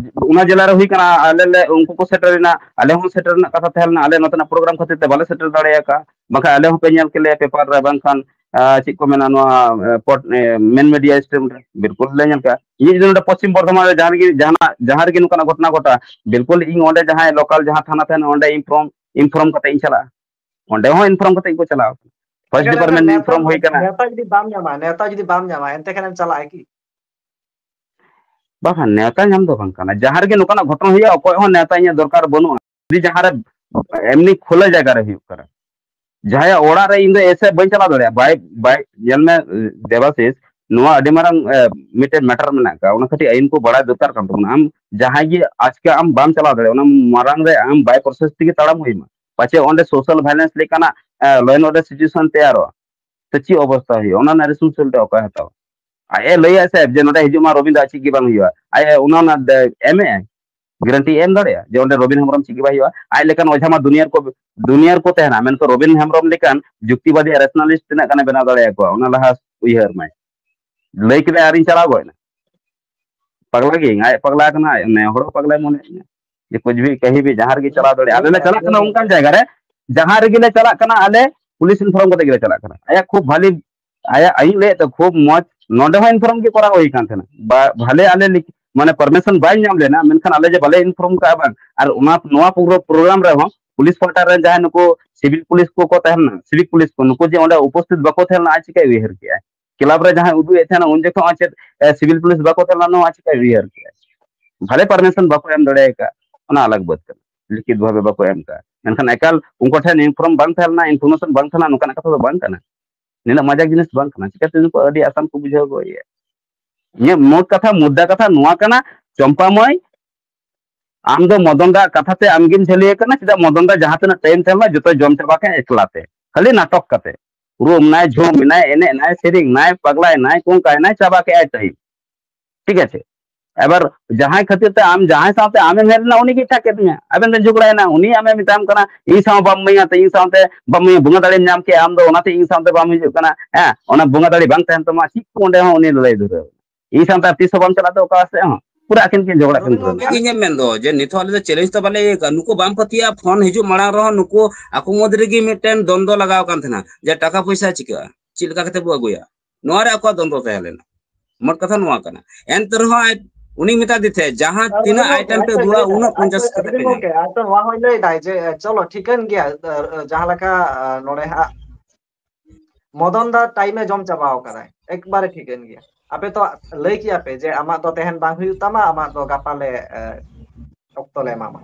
ᱚᱱᱟ ᱡᱮᱞᱟ ᱨᱮ ᱦᱩᱭ ᱠᱟᱱᱟ, ᱟᱞᱮ ᱞᱮ, ᱩᱱᱠᱩ ᱠᱚ ᱥᱮᱴᱮᱨ ᱮᱱᱟ, ᱟᱞᱮ ᱦᱚᱸ ᱥᱮᱴᱮᱨ ᱨᱮᱱᱟᱜ ᱠᱟᱛᱷᱟ ᱛᱟᱦᱮᱸ ᱞᱮᱱᱟ, ᱟᱞᱮ ᱱᱚᱛᱮᱱᱟᱜ ᱯᱨᱳᱜᱨᱟᱢ ᱠᱷᱟᱹᱛᱤᱨ ᱛᱮ ᱵᱟᱞᱮ ᱥᱮᱴᱮᱨ ᱫᱟᱲᱮᱭᱟᱠᱟᱫᱼᱟ, ᱵᱟᱝᱠᱷᱟᱱ ᱟᱞᱮ ᱦᱚᱸᱯᱮ ᱧᱮᱞ ᱠᱮᱞᱮᱭᱟ ᱯᱮᱯᱟᱨ ᱨᱮ, ᱵᱟᱝᱠᱷᱟᱱ, ᱟᱸ, ᱪᱮᱫ ᱠᱚ ᱢᱮᱱᱟ, ᱱᱚᱣᱟ, ᱟᱸ, ᱯᱚᱨ-, ᱮᱸ, main media stream ᱨᱮ ᱵᱤᱞᱠᱩᱞ ᱞᱮ ᱧᱮᱞ ᱠᱮᱜᱼᱟ᱾ ᱤᱧ ᱡᱩᱫᱤ ᱱᱚᱰᱮ ᱯᱚᱥᱪᱤᱢ ᱵᱚᱨᱫᱷᱚᱢᱟᱱ ᱨᱮ ᱡᱟᱦᱟᱸ ᱨᱮᱜᱮ, ᱡᱟᱦᱟᱱᱟᱜ, ᱡᱟᱦᱟᱸ ᱨᱮᱜᱮ ᱱᱚᱝᱠᱟᱱᱟᱜ ᱜᱷᱚᱴᱚᱱᱟ ᱜᱷᱚᱴᱟᱜᱼᱟ, ᱵᱤᱞᱠᱩᱞ ᱤᱧ ᱚᱸᱰᱮ ᱡᱟᱦᱟᱸᱭ local ᱡᱟᱦᱟᱸ ᱛᱷᱟᱱᱟ ᱛᱟᱦᱮᱱᱟ, ᱚᱸᱰᱮ inform, inform ᱠᱟᱛᱮ ᱤᱧ ᱪᱟᱞᱟᱜᱼᱟ᱾ ᱚᱸᱰᱮ ᱦᱚᱸ inform ᱠᱟᱛᱮ ᱤᱧ ᱠᱚ ᱪᱟᱞᱟᱣ ᱠᱟᱱᱟ᱾ First ᱮᱱᱠᱷᱟᱱ department ᱱᱮᱣᱛᱟ, inform ᱦᱩᱭ ᱠᱟᱱᱟ᱾ ᱱᱮᱣᱛᱟ ᱡᱩᱫᱤ ᱵᱟᱢ ᱧᱟᱢᱟ, ᱱᱮᱣᱛᱟ ᱡᱩᱫᱤ ᱵᱟᱢ ᱧᱟᱢᱟ, ᱮᱱᱛᱮ ᱠᱷᱟᱱᱮᱢ ᱪᱟᱞᱟᱜᱼᱟ ᱠᱤ? ᱵᱟᱠᱷᱟᱱ ᱱᱮᱣᱛᱟ ᱧᱟᱢ ᱫᱚ ᱵᱟᱝ ᱠᱟᱱᱟ᱾ ᱡᱟᱦᱟᱸ ᱨᱮᱜᱮ ᱱᱚᱝᱠᱟᱱᱟᱜ ᱜᱷᱚᱴᱚᱱᱟ ᱦᱩᱭᱩᱜᱼᱟ, ᱚᱠᱚᱭ ᱦᱚᱸ ᱱᱮᱣᱛᱟ ᱤᱧᱟᱹᱜ ᱫᱚᱨᱠᱟᱨ ᱵᱟᱹᱱᱩᱜᱼᱟ᱾ ᱡᱩᱫᱤ ᱡᱟᱦᱟᱸ ᱨᱮ ᱮᱢᱱᱤ ᱠᱷᱩᱞᱟᱹ ᱡᱟᱭᱜᱟ ᱨᱮ ᱦᱩᱭᱩᱜ ᱠᱟᱱᱟ, ᱡᱟᱦᱟᱸᱭᱟᱜ ᱚᱲᱟᱜ ᱨᱮ ᱤᱧ ᱫᱚ ᱮᱥᱮ ᱵᱟᱹᱧ ᱪᱟᱞᱟᱣ ᱫᱟᱲᱮᱭᱟᱜᱼᱟ᱾ ᱵᱟᱭ, ᱵᱟᱭ, ᱧᱮᱞ ᱢᱮ, ᱫᱮᱵᱟᱥᱤᱥ, ᱱᱚᱣᱟ ᱟᱹᱰᱤ ᱢᱟᱨᱟᱝ, ᱮ, ᱢᱤᱫᱴᱮᱱ matter ᱢᱮᱱᱟᱜ ᱟᱠᱟᱫ, ᱚᱱᱟ ᱠᱷᱟᱹᱛᱤᱨ ᱟᱹᱭᱤᱱ ᱠᱚ ᱵᱟᱲᱟᱭ ᱫᱚᱨᱠᱟᱨ ᱠᱟᱱ ᱛᱟᱵᱚᱱᱟ᱾ ᱟᱢ ᱡᱟᱦᱟᱸᱭ ᱜᱮ ᱟᱡᱠᱟ ᱟᱢ ᱵᱟᱢ ᱪᱟᱞᱟᱣ ᱫᱟᱲᱮᱭᱟᱜᱼᱟ, ᱚᱱᱟ ᱢᱟᱨᱟᱝ ᱨᱮ ᱟᱢ by process ᱛᱮᱜᱮ ᱛᱟᱲᱟᱢ ᱦᱩᱭ ᱟᱢᱟ, ᱯᱟᱪᱮ ᱚᱸᱰᱮ social violence ᱞᱮᱠᱟᱱᱟᱜ, ᱮ, law and order situation ᱛᱮᱭᱟᱨᱚᱜᱼᱟ᱾ ᱛᱚ ᱪᱮᱫ ᱚᱵᱚᱥᱛᱟ ᱦᱩᱭᱩᱜᱼᱟ? ᱚᱱᱟ ᱨᱮᱱᱟᱜ responsibility ᱚᱠᱚᱭ ᱦᱟᱛᱟᱣᱟ? ᱟᱡ ᱮ ᱞᱟᱹᱭᱟ ᱥᱮ ᱡᱮ ᱱᱚᱰᱮ ᱦᱤᱡᱩᱜ ᱢᱟ ᱨᱚᱵᱤᱱ ᱫᱟ, ᱪᱮᱫ ᱜᱮ ᱵᱟᱝ ᱦᱩᱭᱩᱜᱼᱟ? ᱟᱡ ᱮ ᱚᱱᱟ, ᱚᱱᱟ ᱫᱮ-, ᱮᱢᱮᱜᱼᱟᱭ, guarantee ᱮᱢ ᱫᱟᱲᱮᱭᱟᱜᱼᱟ ᱡᱮ ᱚᱸᱰᱮ ᱨᱚᱵᱤᱱ ᱦᱮᱢᱵᱨᱚᱢ ᱪᱮᱫ ᱜᱮ ᱵᱟᱭ ᱦᱩᱭᱩᱜᱼᱟ? ᱟᱡ ᱞᱮᱠᱟᱱ ᱚᱡᱷᱟ ᱢᱟ ᱫᱩᱱᱤᱭᱟᱹ ᱨᱮᱠᱚ, ᱫᱩᱱᱤᱭᱟᱹ ᱨᱮᱠᱚ ᱛᱟᱦᱮᱱᱟ, ᱢᱮᱱᱠᱷᱟᱱ ᱨᱚᱵᱤᱱ ᱦᱮᱢᱵᱨᱚᱢ ᱞᱮᱠᱟᱱ ᱡᱩᱠᱛᱤᱵᱟᱫᱤ rationalist ᱛᱤᱱᱟᱹᱜ ᱜᱟᱱᱮ ᱵᱮᱱᱟᱣ ᱫᱟᱲᱮᱭᱟᱠᱚᱣᱟ, ᱚᱱᱟ ᱞᱟᱦᱟ ᱩᱭᱦᱟᱹᱨ ᱢᱟᱭ᱾ ᱞᱟᱹᱭ ᱠᱮᱫᱟᱭ ᱟᱨᱤᱧ ᱪᱟᱞᱟᱣ ᱜᱚᱫ ᱮᱱᱟ᱾ ᱯᱟᱜᱽᱞᱟ ᱜᱮᱭᱟᱹᱧ, ᱟᱡ ᱯᱟᱜᱽᱞᱟ ᱠᱟᱱᱟ, ᱟᱡ ᱱᱮ ᱦᱚᱲ ᱯᱟᱜᱽᱞᱟᱭ ᱢᱚᱱᱮᱭᱮᱫ ᱞᱤᱧᱟ ᱡᱮ ᱠᱩᱪ ᱵᱷᱤ ᱠᱟᱹᱦᱤ ᱵᱷᱤ ᱡᱟᱦᱟᱸ ᱨᱮᱜᱮ ᱪᱟᱞᱟᱣ ᱫᱟᱲᱮᱭᱟᱜᱼᱟ᱾ ᱟᱞᱮ ᱞᱮ ᱪᱟᱞᱟᱜ ᱠᱟᱱᱟ ᱚᱱᱠᱟᱱ ᱡᱟᱭᱜᱟ ᱨᱮ, ᱡᱟᱦᱟᱸ ᱨᱮᱜᱮ ᱞᱮ ᱪᱟᱞᱟᱜ ᱠᱟᱱᱟ, ᱟᱞᱮ ᱯᱩᱞᱤᱥ inform ᱠᱟᱛᱮ ᱜᱮᱞᱮ ᱪᱟᱞᱟᱜ ᱠᱟᱱᱟ᱾ ᱟᱭᱟᱜ ᱠᱷᱩᱵ ᱵᱷᱟᱞᱤ, ᱟᱭᱟᱜ, ᱤᱧ ᱞᱟᱹᱭᱮᱫ ᱫᱚ ᱠᱷᱩᱵ ᱢᱚᱡᱽ ᱱᱚᱰᱮ ᱦᱚᱸ ᱤᱱᱯᱷᱚᱨᱢ ᱜᱮ ᱠᱚᱨᱟᱣ ᱦᱩᱭ ᱠᱟᱱ ᱛᱟᱦᱮᱱᱟ᱾ ᱵᱟ-, ᱵᱷᱟᱞᱮ ᱟᱞᱮ ᱞᱤᱠ-, ᱢᱟᱱᱮ ᱯᱟᱨᱢᱤᱥᱚᱱ ᱵᱟᱭ ᱧᱟᱢ ᱞᱮᱱᱟ, ᱢᱮᱱᱠᱷᱟᱱ ᱟᱞᱮ ᱡᱮ ᱵᱟᱞᱮ ᱤᱱᱯᱷᱚᱨᱢ ᱠᱟᱜᱼᱟ ᱵᱟᱝ, ᱟᱨ ᱚᱱᱟ, ᱱᱚᱣᱟ ᱯᱨᱳᱜᱨᱟᱢ ᱨᱮᱦᱚᱸ ᱯᱩᱞᱤᱥ ᱯᱟᱦᱴᱟ ᱨᱮᱱ ᱡᱟᱦᱟᱸᱭ ᱱᱩᱠᱩ ᱥᱤᱵᱤᱞ ᱯᱩᱞᱤᱥ ᱠᱚᱠᱚ ᱛᱟᱦᱮᱸ ᱞᱮᱱᱟ, ᱥᱤᱵᱤᱠ ᱯᱩᱞᱤᱥ ᱠᱚ, ᱱᱩᱠᱩ ᱡᱮ ᱚᱸᱰᱮ ᱩᱯᱚᱥᱛᱷᱤᱛ ᱵᱟᱠᱚ ᱛᱟᱦᱮᱸ ᱞᱮᱱᱟ, ᱟᱡ ᱪᱤᱠᱟᱹᱭ ᱩᱭᱦᱟᱹᱨ ᱠᱮᱜᱼᱟ? ᱠᱞᱟᱵ ᱨᱮ ᱡᱟᱦᱟᱸᱭ ᱩᱫᱩᱜ ᱮᱫ ᱛᱟᱦᱮᱱᱟ, ᱩᱱ ᱡᱚᱠᱷᱚᱱ ᱟᱡ ᱪᱮᱫ, ᱮ, ᱥᱤᱵᱤᱞ ᱯᱩᱞᱤᱥ ᱵᱟᱠᱚ ᱛᱟᱦᱮᱸ ᱞᱮᱱᱟ, ᱱᱚᱣᱟ ᱪᱤᱠᱟᱹᱭ ᱩᱭᱦᱟᱹᱨ ᱠᱮᱜᱼᱟ? ᱵᱷᱟᱞᱮ ᱯᱟᱨᱢᱤᱥᱚᱱ ᱵᱟᱠᱚ ᱮᱢ ᱫᱟᱲᱮ ᱟᱠᱟᱫ, ᱚᱱᱟ ᱟᱞᱟᱜᱽ ᱵᱟᱹᱛ ᱠᱟᱱᱟ, ᱞᱤᱠᱷᱤᱛ ᱵᱷᱟᱵᱮ ᱵᱟᱠᱚ ᱮᱢ ᱟᱠᱟᱫ᱾ ᱢᱮᱱᱠᱷᱟᱱ ᱮᱠᱟᱞ ᱩᱱᱠᱩ ᱴᱷᱮᱱ ᱤᱱᱯᱷᱚᱨᱢ ᱵᱟᱝ ᱛᱟᱦᱮᱸ ᱞᱮᱱᱟ, ᱤᱱᱯᱷᱚᱨᱢᱮᱥᱚᱱ ᱵᱟᱝ ᱛᱟᱦᱮᱸ ᱞᱮᱱᱟ, ᱱᱚᱝᱠᱟᱱᱟᱜ ᱠᱟᱛᱷᱟ ᱫᱚ ᱵᱟᱝ ᱠᱟᱱᱟ᱾ ᱱᱤᱱᱟᱹᱜ ᱢᱟᱡᱟᱠ ᱡᱤᱱᱤᱥ ᱵᱟᱝ ᱠᱟᱱᱟ᱾ ᱪᱤᱠᱟᱹᱛᱮ ᱱᱩᱠᱩ ᱟᱹᱰᱤ ᱟᱥᱟᱱ ᱠᱚ ᱵᱩᱡᱷᱟᱹᱣ ᱜᱚᱫ ᱮᱫᱟ᱾ ᱤᱧᱟᱹᱜ ᱢᱳᱴ ᱠᱟᱛᱷᱟ, ᱢᱩᱫᱽᱫᱟ ᱠᱟᱛᱷᱟ ᱱᱚᱣᱟ ᱠᱟᱱᱟ, ᱪᱚᱢᱯᱟ ᱢᱟᱹᱭ, ᱟᱢ ᱫᱚ ᱢᱚᱫᱚᱱ ᱫᱟ ᱠᱟᱛᱷᱟ ᱛᱮ ᱟᱢᱜᱮᱢ ᱡᱷᱟᱹᱞᱤ ᱟᱠᱟᱱᱟ᱾ ᱪᱮᱫᱟᱜ? ᱢᱚᱫᱚᱱ ᱫᱟ ᱡᱟᱦᱟᱸ ᱛᱤᱱᱟᱹᱜ ᱴᱟᱭᱤᱢ ᱛᱟᱦᱮᱸ ᱞᱮᱱᱟ, ᱡᱚᱛᱚ ᱡᱚᱢ ᱪᱟᱵᱟ ᱠᱮᱫ ᱮᱠᱞᱟ ᱛᱮ, ᱠᱷᱟᱹᱞᱤ ᱱᱟᱴᱚᱠ ᱠᱟᱛᱮ᱾ ᱨᱩᱢ ᱱᱟᱭ, ᱡᱷᱩᱢ ᱮᱱᱟᱭ, ᱮᱱᱮᱡ ᱱᱟᱭ, ᱥᱮᱨᱮᱧ ᱱᱟᱭ, ᱯᱟᱜᱽᱞᱟᱭ ᱱᱟᱭ, ᱠᱚᱝᱠᱟᱭ ᱱᱟᱭ, ᱪᱟᱵᱟ ᱠᱮᱫ ᱟᱭ ᱴᱟᱭᱤᱢ᱾ ᱴᱷᱤᱠ ᱟᱪᱷᱮ? ᱮᱵᱟᱨ ᱡᱟᱦᱟᱸᱭ ᱠᱷᱟᱹᱛᱤᱨ ᱛᱮ ᱟᱢ ᱡᱟᱦᱟᱸᱭ ᱥᱟᱶᱛᱮ ᱟᱢᱮᱢ ᱦᱮᱡ ᱞᱮᱱᱟ, ᱩᱱᱤ ᱜᱮ ᱮᱴᱟᱜ ᱠᱮᱫ ᱢᱮᱭᱟ, ᱟᱵᱮᱱ ᱵᱮᱱ ᱡᱷᱚᱜᱽᱲᱟᱭᱮᱱᱟ, ᱩᱱᱤ ᱟᱢᱮ ᱢᱮᱛᱟᱢ ᱠᱟᱱᱟ, "ᱤᱧ ᱥᱟᱶ ᱵᱟᱢ ᱤᱢᱟᱹᱧᱟ, ᱛᱚ ᱤᱧ ᱥᱟᱶᱛᱮ ᱵᱟᱢ ᱤᱢᱟᱹᱧᱟ, ᱵᱚᱸᱜᱟ ᱫᱟᱲᱮᱢ ᱧᱟᱢ ᱠᱮᱜᱼᱟ ᱟᱢ ᱫᱚ, ᱚᱱᱟᱛᱮ ᱤᱧ ᱥᱟᱶᱛᱮ ᱵᱟᱢ ᱦᱤᱡᱩᱜ ᱠᱟᱱᱟ", ᱦᱮᱸ, ᱚᱱᱟ ᱵᱚᱸᱜᱟ ᱫᱟᱲᱮ ᱵᱟᱝ ᱛᱟᱦᱮᱱ ᱛᱟᱢᱟ, ᱪᱮᱫ ᱠᱚ ᱚᱸᱰᱮ ᱦᱚᱸ ᱩᱱᱤ ᱞᱟᱹᱭ ᱫᱷᱩᱨᱟᱹᱣ᱾ ᱤᱧ ᱥᱟᱶᱛᱮ ᱟᱨ ᱛᱤᱥ ᱦᱚᱸ ᱵᱟᱢ ᱪᱟᱞᱟᱜ ᱛᱮ ᱚᱠᱟ ᱥᱮᱫ ᱦᱚᱸ, ᱯᱩᱨᱟᱹ ᱟᱹᱠᱤᱱ ᱠᱤᱱ ᱡᱷᱚᱜᱽᱲᱟ ᱠᱤᱱ ᱨᱚᱵᱤᱱ ᱫᱷᱩᱨᱟᱹᱣ ᱜᱚᱢᱠᱮ, ᱮᱱᱟ᱾ ᱤᱧ ᱮᱢ ᱢᱮᱱ ᱫᱚ ᱡᱮ ᱱᱤᱛᱚᱜ ᱟᱞᱮ ᱫᱚ ᱪᱮᱞᱮᱧᱡᱽ ᱫᱚ ᱵᱟᱞᱮ ᱤᱭᱟᱹ ᱠᱟᱜᱼᱟ, ᱱᱩᱠᱩ ᱵᱟᱢ ᱯᱟᱹᱛᱭᱟᱹᱜᱼᱟ, ᱯᱷᱳᱱ ᱦᱤᱡᱩᱜ ᱢᱟᱲᱟᱝ ᱨᱮᱦᱚᱸ ᱱᱩᱠᱩ ᱟᱠᱚ ᱢᱚᱫᱽᱫᱷᱮ ᱨᱮᱜᱮ ᱢᱤᱫᱴᱮᱱ ᱫᱚᱱᱫᱚ ᱞᱟᱜᱟᱣ ᱟᱠᱟᱱ ᱛᱟᱦᱮᱱᱟ ᱡᱮ ᱴᱟᱠᱟ ᱯᱚᱭᱥᱟ ᱪᱤᱠᱟᱹᱜᱼᱟ, ᱪᱮᱫ ᱞᱮᱠᱟ ᱠᱟᱛᱮ ᱵᱚ ᱟᱹᱜᱩᱭᱟ, ᱱᱚᱣᱟ ᱨᱮ ᱟᱠᱚᱣᱟᱜ ᱫᱚᱱᱫᱚ ᱛᱟᱦᱮᱸ ᱞᱮᱱᱟ᱾ ᱢᱳᱴ ᱠᱟᱛᱷᱟ ᱱᱚᱣᱟ ᱠᱟᱱᱟ᱾ ᱮᱱᱛᱮ ᱨᱮᱦᱚᱸ ᱟᱡ, ᱩᱱᱤ ᱢᱮᱛᱟ ᱫᱤ ᱛᱟᱦᱮᱸ, ᱡᱟᱦᱟᱸ ᱟᱨ ᱛᱤᱱᱟᱹᱜ ᱟᱨ ᱟᱭᱴᱮᱢ ᱯᱮ ᱟᱨ ᱩᱫᱩᱜᱟ, ᱟᱨ ᱩᱱᱟᱹᱜ ᱯᱚᱧᱪᱟᱥ ᱠᱟᱛᱮ ᱯᱮ ᱨᱚᱵᱤᱱ ᱧᱟᱢᱟ᱾ ᱜᱚᱢᱠᱮ, ᱟᱨ ᱛᱚ ᱱᱚᱣᱟ ᱦᱚᱸᱭ ᱞᱟᱹᱭ ᱫᱟᱭ ᱡᱮ, ᱪᱚᱞᱚ, ᱴᱷᱤᱠᱟᱹᱱ ᱜᱮᱭᱟ, ᱡᱟᱦᱟᱸ ᱞᱮᱠᱟ, ᱱᱚᱰᱮ ᱦᱟᱸᱜ ᱢᱚᱫᱚᱱ ᱫᱟ ᱴᱟᱭᱤᱢᱮ ᱡᱚᱢ ᱪᱟᱵᱟᱣ ᱠᱟᱫᱟᱭ, ᱮᱠᱵᱟᱨᱮ ᱴᱷᱤᱠᱟᱹᱱ ᱜᱮᱭᱟ᱾ ᱟᱯᱮ ᱛᱚ ᱞᱟᱹᱭ ᱠᱮᱭᱟ ᱯᱮ ᱡᱮ ᱟᱢᱟᱜ ᱫᱚ ᱛᱮᱦᱮᱧ ᱵᱟᱝ ᱦᱩᱭᱩᱜ ᱛᱟᱢᱟ, ᱟᱢᱟᱜ ᱫᱚ ᱜᱟᱯᱟ ᱞᱮ, ᱮ, ᱚᱠᱛᱚ ᱞᱮ ᱮᱢᱟᱢᱟ᱾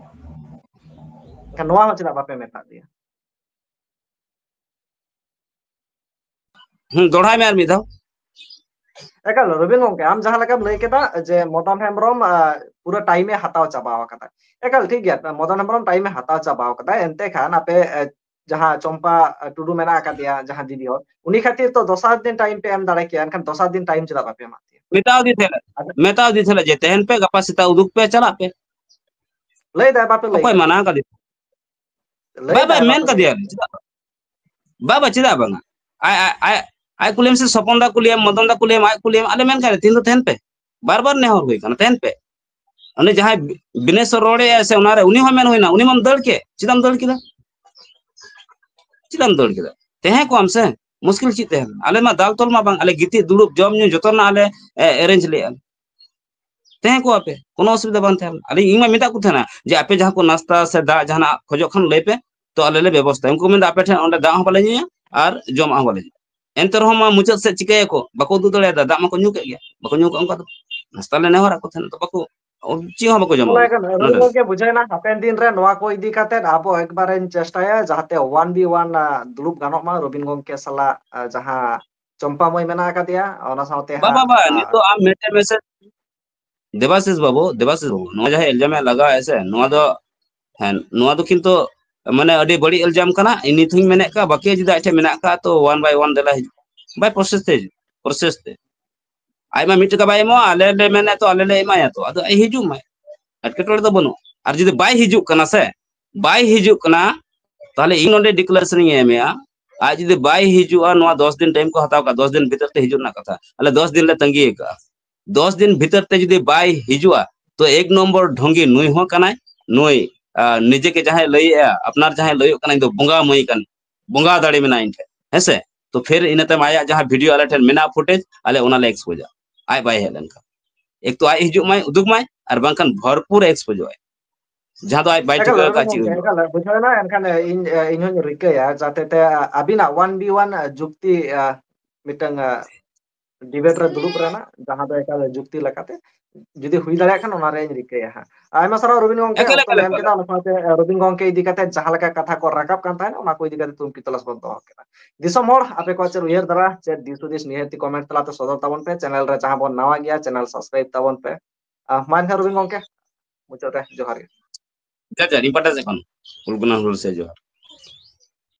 ᱮᱱᱠᱷᱟᱱ ᱱᱚᱣᱟ ᱦᱚᱸ ᱪᱮᱫᱟᱜ ᱵᱟᱯᱮ ᱢᱮᱛᱟᱫ ᱞᱮᱭᱟ? ᱦᱩᱸ, ᱫᱚᱦᱲᱟᱭ ᱢᱮ ᱟᱨ ᱢᱤᱫ ᱫᱷᱟᱣ᱾ ᱮᱠᱟᱞ, ᱨᱚᱵᱤᱱ ᱜᱚᱢᱠᱮ, ᱟᱢ ᱡᱟᱦᱟᱸ ᱞᱮᱠᱟᱢ ᱞᱟᱹᱭ ᱠᱮᱫᱟ ᱡᱮ ᱢᱚᱫᱚᱱ ᱦᱮᱢᱵᱨᱚᱢ, ᱟ, ᱯᱩᱨᱟᱹ ᱴᱟᱭᱤᱢᱮ ᱦᱟᱛᱟᱣ ᱪᱟᱵᱟᱣ ᱠᱟᱫᱟ᱾ ᱮᱠᱟᱞ, ᱴᱷᱤᱠ ᱜᱮᱭᱟ, ᱢᱚᱫᱚᱱ ᱦᱮᱢᱵᱨᱚᱢ ᱴᱟᱭᱤᱢᱮ ᱦᱟᱛᱟᱣ ᱪᱟᱵᱟᱣ ᱠᱟᱫᱟ, ᱮᱱᱛᱮ ᱠᱷᱟᱱ ᱟᱯᱮ, ᱮ, ᱡᱟᱦᱟᱸ ᱪᱚᱢᱯᱟ, ᱟ, ᱴᱩᱰᱩ ᱢᱮᱱᱟᱜ ᱟᱠᱟᱫᱮᱭᱟ, ᱡᱟᱦᱟᱸ ᱫᱤᱫᱤ ᱦᱚᱲ, ᱩᱱᱤ ᱠᱷᱟᱹᱛᱤᱨ ᱛᱚ ᱫᱚᱥᱟᱨ ᱫᱤᱱ ᱴᱟᱭᱤᱢ ᱯᱮ ᱮᱢ ᱫᱟᱲᱮ ᱠᱮᱭᱟ, ᱮᱱᱠᱷᱟᱱ ᱫᱚᱥᱟᱨ ᱫᱤᱱ ᱴᱟᱭᱤᱢ ᱪᱮᱫᱟᱜ ᱵᱟᱯᱮ ᱮᱢᱟᱜ ᱫᱮᱭᱟ? ᱢᱮᱛᱟᱣ ᱫᱤ ᱛᱟᱦᱮᱸᱱᱟ, ᱟᱫᱚ ᱢᱮᱛᱟᱣ ᱫᱤ ᱛᱟᱦᱮᱸᱱᱟ ᱡᱮ ᱛᱮᱦᱮᱧ ᱯᱮ, ᱜᱟᱯᱟ ᱥᱮᱛᱟᱜ ᱩᱫᱩᱜ ᱯᱮ, ᱪᱟᱞᱟᱜ ᱯᱮ᱾ ᱞᱟᱹᱭ ᱫᱟᱭ ᱵᱟᱯᱮ ᱞᱟᱹᱭ ᱚᱠᱚᱭ ᱠᱟᱫᱟ? ᱢᱟᱱᱟ ᱠᱟᱫᱮ? ᱞᱟᱹᱭ ᱵᱟᱭ, ᱫᱟᱭ ᱵᱟᱭ ᱢᱮᱱ ᱵᱟᱯᱮ ᱞᱟᱹᱭ ᱠᱟᱫᱮᱭᱟ᱾ ᱠᱟᱫᱟ? ᱪᱮᱫᱟᱜ ᱵᱟᱝ? ᱵᱟᱭ, ᱵᱟᱭ, ᱪᱮᱫᱟᱜ ᱵᱟᱝᱟ? ᱟᱡ, ᱟᱡ, ᱟᱡ, ᱟᱡ ᱠᱩᱞᱤᱭᱮᱢ ᱥᱮ ᱥᱚᱯᱚᱱ ᱫᱟ ᱠᱩᱞᱤᱭᱮᱢ, ᱢᱚᱫᱚᱱ ᱫᱟ ᱠᱩᱞᱤᱭᱮᱢ, ᱟᱡ ᱠᱩᱞᱤᱭᱮᱢ, ᱟᱞᱮ ᱢᱮᱱ ᱠᱟᱫᱟ, ᱛᱮᱦᱮᱧ ᱫᱚ ᱛᱟᱦᱮᱱ ᱯᱮ᱾ ᱵᱟᱨ ᱵᱟᱨ ᱱᱮᱦᱚᱨ ᱦᱩᱭ ᱠᱟᱱᱟ, ᱛᱟᱦᱮᱱ ᱯᱮ᱾ ᱩᱱᱤ ᱡᱟᱦᱟᱸᱭ ᱵᱤ-, ᱵᱤᱱᱮᱥ ᱨᱚᱲᱮᱜᱼᱟᱭ ᱥᱮ ᱚᱱᱟᱨᱮ, ᱩᱱᱤ ᱦᱚᱸ ᱢᱮᱱ ᱦᱩᱭᱱᱟ, ᱩᱱᱤ ᱢᱟᱢ ᱫᱟᱹᱲ ᱠᱮᱫ, ᱪᱮᱫᱟᱜ ᱮᱢ ᱫᱟᱹᱲ ᱠᱮᱫᱟ? ᱪᱮᱫᱟᱜ ᱮᱢ ᱫᱟᱹᱲ ᱠᱮᱫᱟ? ᱛᱟᱦᱮᱸ ᱠᱚᱜ ᱟᱢ ᱥᱮ᱾ ᱢᱩᱥᱠᱤᱞ ᱪᱮᱫ ᱛᱟᱦᱮᱸ ᱞᱮᱱᱟ? ᱟᱞᱮ ᱢᱟ ᱫᱟᱞ ᱛᱚᱞ ᱢᱟ ᱵᱟᱝ, ᱟᱞᱮ ᱜᱤᱛᱤᱡ ᱫᱩᱲᱩᱵ ᱡᱚᱢ ᱧᱩ ᱡᱚᱛᱚ ᱨᱮᱱᱟᱜ ᱟᱞᱮ ᱮᱨᱮᱧᱡᱽ ᱞᱮᱜᱼᱟ᱾ ᱛᱟᱦᱮᱸ ᱠᱚᱜᱼᱟ ᱯᱮ, ᱠᱳᱱᱳ ᱚᱥᱩᱵᱤᱫᱷᱟ ᱵᱟᱝ ᱛᱟᱦᱮᱸ ᱞᱮᱱᱟ᱾ ᱟᱹᱞᱤᱧ, ᱤᱧ ᱢᱟ ᱢᱮᱛᱟᱜ ᱠᱚ ᱛᱟᱦᱮᱱᱟ ᱡᱮ ᱟᱯᱮ ᱡᱟᱦᱟᱸ ᱠᱚ ᱱᱟᱥᱛᱟ ᱥᱮ ᱫᱟᱜ ᱡᱟᱦᱟᱱᱟᱜ ᱠᱷᱚᱡᱚᱜ ᱠᱷᱟᱱ ᱞᱟᱹᱭ ᱯᱮ, ᱛᱚ ᱟᱞᱮ ᱞᱮ ᱵᱮᱵᱚᱥᱛᱷᱟᱭᱟ᱾ ᱩᱱᱠᱩ ᱢᱮᱱᱫᱟ ᱟᱯᱮ ᱴᱷᱮᱱ ᱚᱸᱰᱮ ᱫᱟᱜ ᱦᱚᱸ ᱵᱟᱞᱮ ᱧᱩᱭᱟ ᱟᱨ ᱡᱚᱢᱟᱜ ᱦᱚᱸ ᱵᱟᱞᱮ ᱧᱩᱭᱟ᱾ ᱮᱱᱛᱮ ᱨᱮᱦᱚᱸ ᱢᱟ ᱢᱩᱪᱟᱹᱫ ᱥᱮᱫ ᱪᱤᱠᱟᱹᱭᱟᱠᱚ? ᱵᱟᱠᱚ ᱩᱫᱩᱜ ᱫᱟᱲᱮᱭᱟᱫᱟ, ᱫᱟᱜ ᱢᱟᱠᱚ ᱧᱩ ᱠᱮᱫ ᱜᱮᱭᱟ, ᱵᱟᱠᱚ ᱧᱩ ᱠᱟᱜᱼᱟ ᱚᱱᱠᱟ ᱫᱚ᱾ ᱱᱟᱥᱛᱟ ᱞᱮ ᱱᱮᱦᱚᱨᱟᱫ ᱠᱚ ᱛᱟᱦᱮᱱᱟ, ᱛᱚ ᱵᱟᱠᱚ, ᱪᱮᱫ ᱦᱚᱸ ᱵᱟᱠᱚ ᱡᱚᱢᱟ ᱚᱱᱟ ᱚᱸᱰᱮ᱾ ᱠᱟᱱᱟ᱾ ᱨᱚᱵᱤᱱ ᱱᱚᱰᱮ ᱫᱚ᱾ ᱜᱚᱝᱠᱮ, ᱵᱩᱡᱷᱟᱹᱣᱮᱱᱟ, ᱦᱟᱯᱮᱱ ᱫᱤᱱ ᱨᱮ ᱱᱚᱣᱟ ᱠᱚ ᱤᱫᱤ ᱠᱟᱛᱮ ᱟᱵᱚ ᱮᱠᱵᱟᱨᱮᱧ ᱪᱮᱥᱴᱟᱭᱟ ᱡᱟᱦᱟᱸᱛᱮ one by one, ᱟ, ᱫᱩᱲᱩᱵ ᱜᱟᱱᱚᱜ ᱢᱟ ᱨᱚᱵᱤᱱ ᱜᱚᱝᱠᱮ ᱥᱟᱞᱟᱜ, ᱟ, ᱡᱟᱦᱟᱸ ᱪᱚᱢᱯᱟ ᱢᱟᱹᱭ ᱢᱮᱱᱟᱜ ᱟᱠᱟᱫᱮᱭᱟ, ᱚᱱᱟ ᱥᱟᱶᱛᱮ ᱵᱟ, ᱵᱟ, ᱦᱟᱸᱜ, ᱵᱟ, ᱟ, ᱱᱤᱛᱚᱜ ᱟᱢ ᱢᱤᱫᱴᱮᱱ ᱢᱮᱥᱮᱡᱽ, ᱫᱮᱵᱟᱥᱤᱥ ᱵᱟᱹᱵᱩ, ᱫᱮᱵᱟᱥᱤᱥ ᱵᱟᱹᱵᱩ, ᱱᱚᱣᱟ ᱡᱟᱦᱟᱸ ᱤᱞᱡᱟᱢ ᱮ ᱞᱟᱜᱟᱣ ᱟᱭ ᱥᱮ, ᱱᱚᱣᱟ ᱫᱚ, ᱦᱮᱸ, ᱱᱚᱣᱟ ᱫᱚ ᱠᱤᱱᱛᱩ ᱢᱟᱱᱮ ᱟᱹᱰᱤ ᱵᱟᱹᱲᱤᱡ ᱤᱞᱡᱟᱢ ᱠᱟᱱᱟ᱾ ᱤᱧ ᱱᱤᱛ ᱦᱚᱸᱧ ᱢᱮᱱᱮᱫ ᱠᱟᱱ, ᱵᱟᱹᱠᱤ ᱡᱩᱫᱤ ᱟᱡ ᱴᱷᱮᱱ ᱢᱮᱱᱟᱜ ᱠᱷᱟᱡ ᱛᱚ one by one ᱫᱮᱞᱟ ᱦᱤᱡᱩᱜ᱾ ᱵᱟᱭ process ᱛᱮ ᱦᱤᱡᱩᱜ, process ᱛᱮ᱾ ᱟᱡ ᱢᱟ ᱢᱤᱫ ᱴᱟᱠᱟ ᱵᱟᱭ ᱮᱢᱚᱜᱼᱟ, ᱟᱞᱮ ᱞᱮ ᱢᱮᱱᱮᱫ ᱛᱚ ᱟᱞᱮ ᱞᱮ ᱮᱢᱟᱭᱟ ᱛᱚ, ᱟᱫᱚ ᱟᱡ ᱦᱤᱡᱩᱜ ᱢᱟᱭ, ᱮᱴᱠᱮᱴᱚᱬᱮ ᱫᱚ ᱵᱟᱹᱱᱩᱜᱼᱟ᱾ ᱟᱨ ᱡᱩᱫᱤ ᱵᱟᱭ ᱦᱤᱡᱩᱜ ᱠᱟᱱᱟ ᱥᱮ, ᱵᱟᱭ ᱦᱤᱡᱩᱜ ᱠᱟᱱᱟ, ᱛᱟᱦᱞᱮ ᱤᱧ ᱱᱚᱰᱮ declaration ᱤᱧ ᱮᱢᱮᱜᱼᱟ, ᱟᱡ ᱡᱩᱫᱤ ᱵᱟᱭ ᱦᱤᱡᱩᱜᱼᱟ, ᱱᱚᱣᱟ ᱫᱚᱥ ᱫᱤᱱ time ᱠᱚ ᱦᱟᱛᱟᱣ ᱠᱟᱜᱼᱟ, ᱫᱚᱥ ᱫᱤᱱ ᱵᱷᱤᱛᱤᱨ ᱛᱮ ᱦᱤᱡᱩᱜ ᱨᱮᱱᱟᱜ ᱠᱟᱛᱷᱟ, ᱟᱞᱮ ᱫᱚᱥ ᱫᱤᱱ ᱞᱮ ᱛᱟᱺᱜᱤ ᱟᱠᱟᱜᱼᱟ᱾ ᱫᱚᱥ ᱫᱤᱱ ᱵᱷᱤᱛᱤᱨ ᱛᱮ ᱡᱩᱫᱤ ᱵᱟᱭ ᱦᱤᱡᱩᱜᱼᱟ, ᱛᱚ ᱮᱠ ᱱᱚᱢᱵᱚᱨ ᱰᱷᱚᱝᱜᱤ ᱱᱩᱭ ᱦᱚᱸ ᱠᱟᱱᱟᱭ, ᱱᱩᱭ, ᱟ, ᱱᱤᱡᱮ ᱜᱮ ᱡᱟᱦᱟᱸᱭ ᱞᱟᱹᱭᱮᱜᱼᱟ, ᱟᱯᱱᱟᱨ ᱡᱟᱦᱟᱸᱭ ᱞᱟᱹᱭᱚᱜ ᱠᱟᱱᱟ, ᱤᱧ ᱫᱚ ᱵᱚᱸᱜᱟ ᱢᱟᱹᱭ ᱠᱟᱱᱟᱧ, ᱵᱚᱸᱜᱟ ᱫᱟᱲᱮ ᱢᱮᱱᱟᱜᱼᱟ ᱤᱧ ᱴᱷᱮᱱ, ᱦᱮᱸ ᱥᱮ? ᱛᱚ ᱯᱷᱤᱨ ᱤᱱᱟᱹ ᱛᱟᱭᱚᱢ ᱟᱭᱟᱜ ᱡᱟᱦᱟᱸ video ᱟᱞᱮ ᱴᱷᱮᱱ ᱢᱮᱱᱟᱜᱼᱟ, footage, ᱟᱞᱮ ᱚᱱᱟ ᱞᱮ expose ᱟ᱾ ᱟᱡ ᱵᱟᱭ ᱦᱮᱡ ᱞᱮᱱᱠᱷᱟᱱ᱾ ᱮᱠ ᱛᱚ ᱟᱡ ᱦᱤᱡᱩᱜ ᱢᱟᱭ, ᱩᱫᱩᱜ ᱢᱟᱭ, ᱟᱨ ᱵᱟᱝᱠᱷᱟᱱ ᱵᱷᱚᱨᱯᱩᱨ expose ᱟᱭ᱾ ᱡᱟᱦᱟᱸ ᱫᱚ ᱟᱡ ᱵᱟᱭ ᱮᱠᱟᱞ, ᱴᱷᱤᱠᱟᱹ ᱨᱚᱵᱤᱱ ᱟᱠᱟᱫ ᱪᱮᱫ ᱜᱚᱢᱠᱮ, ᱦᱩᱭᱩᱜᱼᱟ᱾ ᱮᱠᱟᱞ, ᱵᱩᱡᱷᱟᱹᱣ ᱮᱱᱟ᱾ ᱮᱱᱠᱷᱟᱱ ᱤᱧ, ᱤᱧ ᱦᱚᱧ ᱨᱤᱠᱟᱹᱭᱟ ᱡᱟᱛᱮ ᱛᱮ ᱟᱹᱵᱤᱱᱟᱜ one by one ᱡᱩᱠᱛᱤ, ᱟ, ᱢᱤᱫᱴᱟᱝ, ᱟ, debate ᱨᱮ ᱫᱩᱲᱩᱵ ᱨᱮᱱᱟᱜ, ᱡᱟᱦᱟᱸ ᱫᱚ ᱮᱠᱟᱞ ᱡᱩᱠᱛᱤ ᱞᱮᱠᱟᱛᱮ ᱡᱩᱫᱤ ᱦᱩᱭ ᱫᱟᱲᱮᱭᱟᱜ ᱠᱷᱟᱱ, ᱚᱱᱟ ᱨᱮᱧ ᱨᱤᱠᱟᱹᱭᱟ ᱦᱟᱸᱜ᱾ ᱟᱭᱢᱟ ᱥᱟᱨᱦᱟᱣ ᱨᱚᱵᱤᱱ ᱜᱚᱢᱠᱮ, ᱮᱠᱟᱞ, ᱚᱠᱛᱚ ᱮᱠᱟᱞ, ᱮᱢ ᱮᱠᱟᱞ᱾ ᱠᱮᱫᱟ, ᱚᱱᱟ ᱥᱟᱶᱛᱮ ᱨᱚᱵᱤᱱ ᱜᱚᱢᱠᱮ ᱤᱫᱤ ᱠᱟᱛᱮ ᱡᱟᱦᱟᱸ ᱞᱮᱠᱟ ᱠᱟᱛᱷᱟ ᱠᱚ ᱨᱟᱠᱟᱵ ᱠᱟᱱ ᱛᱟᱦᱮᱸᱫ, ᱚᱱᱟ ᱠᱚ ᱤᱫᱤ ᱠᱟᱛᱮ ᱛᱩᱱᱠᱷᱤ ᱛᱚᱞᱟᱥ ᱵᱚᱱ ᱫᱚᱦᱚ ᱠᱮᱫᱟ᱾ ᱫᱤᱥᱚᱢ ᱦᱚᱲ, ᱟᱯᱮ ᱠᱚᱣᱟᱜ ᱪᱮᱫ ᱩᱭᱦᱟᱹᱨ ᱫᱷᱟᱨᱟ, ᱪᱮᱫ ᱫᱤᱥ ᱦᱩᱫᱤᱥ, ᱱᱤᱦᱟᱹᱛᱤ comment ᱛᱟᱞᱟᱛᱮ ᱥᱚᱫᱚᱨ ᱛᱟᱵᱚᱱ ᱯᱮ᱾ Channel ᱨᱮ ᱡᱟᱦᱟᱸ ᱵᱚᱱ ᱱᱟᱣᱟ ᱜᱮᱭᱟ, channel subscribe ᱛᱟᱵᱚᱱ ᱯᱮ᱾ ᱟᱦ, ᱢᱟ ᱮᱱᱠᱷᱟᱱ ᱨᱚᱵᱤᱱ ᱜᱚᱢᱠᱮ, ᱢᱩᱪᱟᱹᱫ ᱨᱮ ᱡᱚᱦᱟᱨ ᱜᱮ᱾ ᱡᱚᱦᱟᱨ, ᱡᱚᱦᱟᱨ, ᱤᱧ ᱯᱟᱦᱴᱟ ᱥᱮᱫ ᱠᱷᱚᱱ ᱠᱩᱞ ᱠᱟᱱᱟ ᱦᱩᱞ ᱥᱮ ᱡᱚᱦᱟᱨ᱾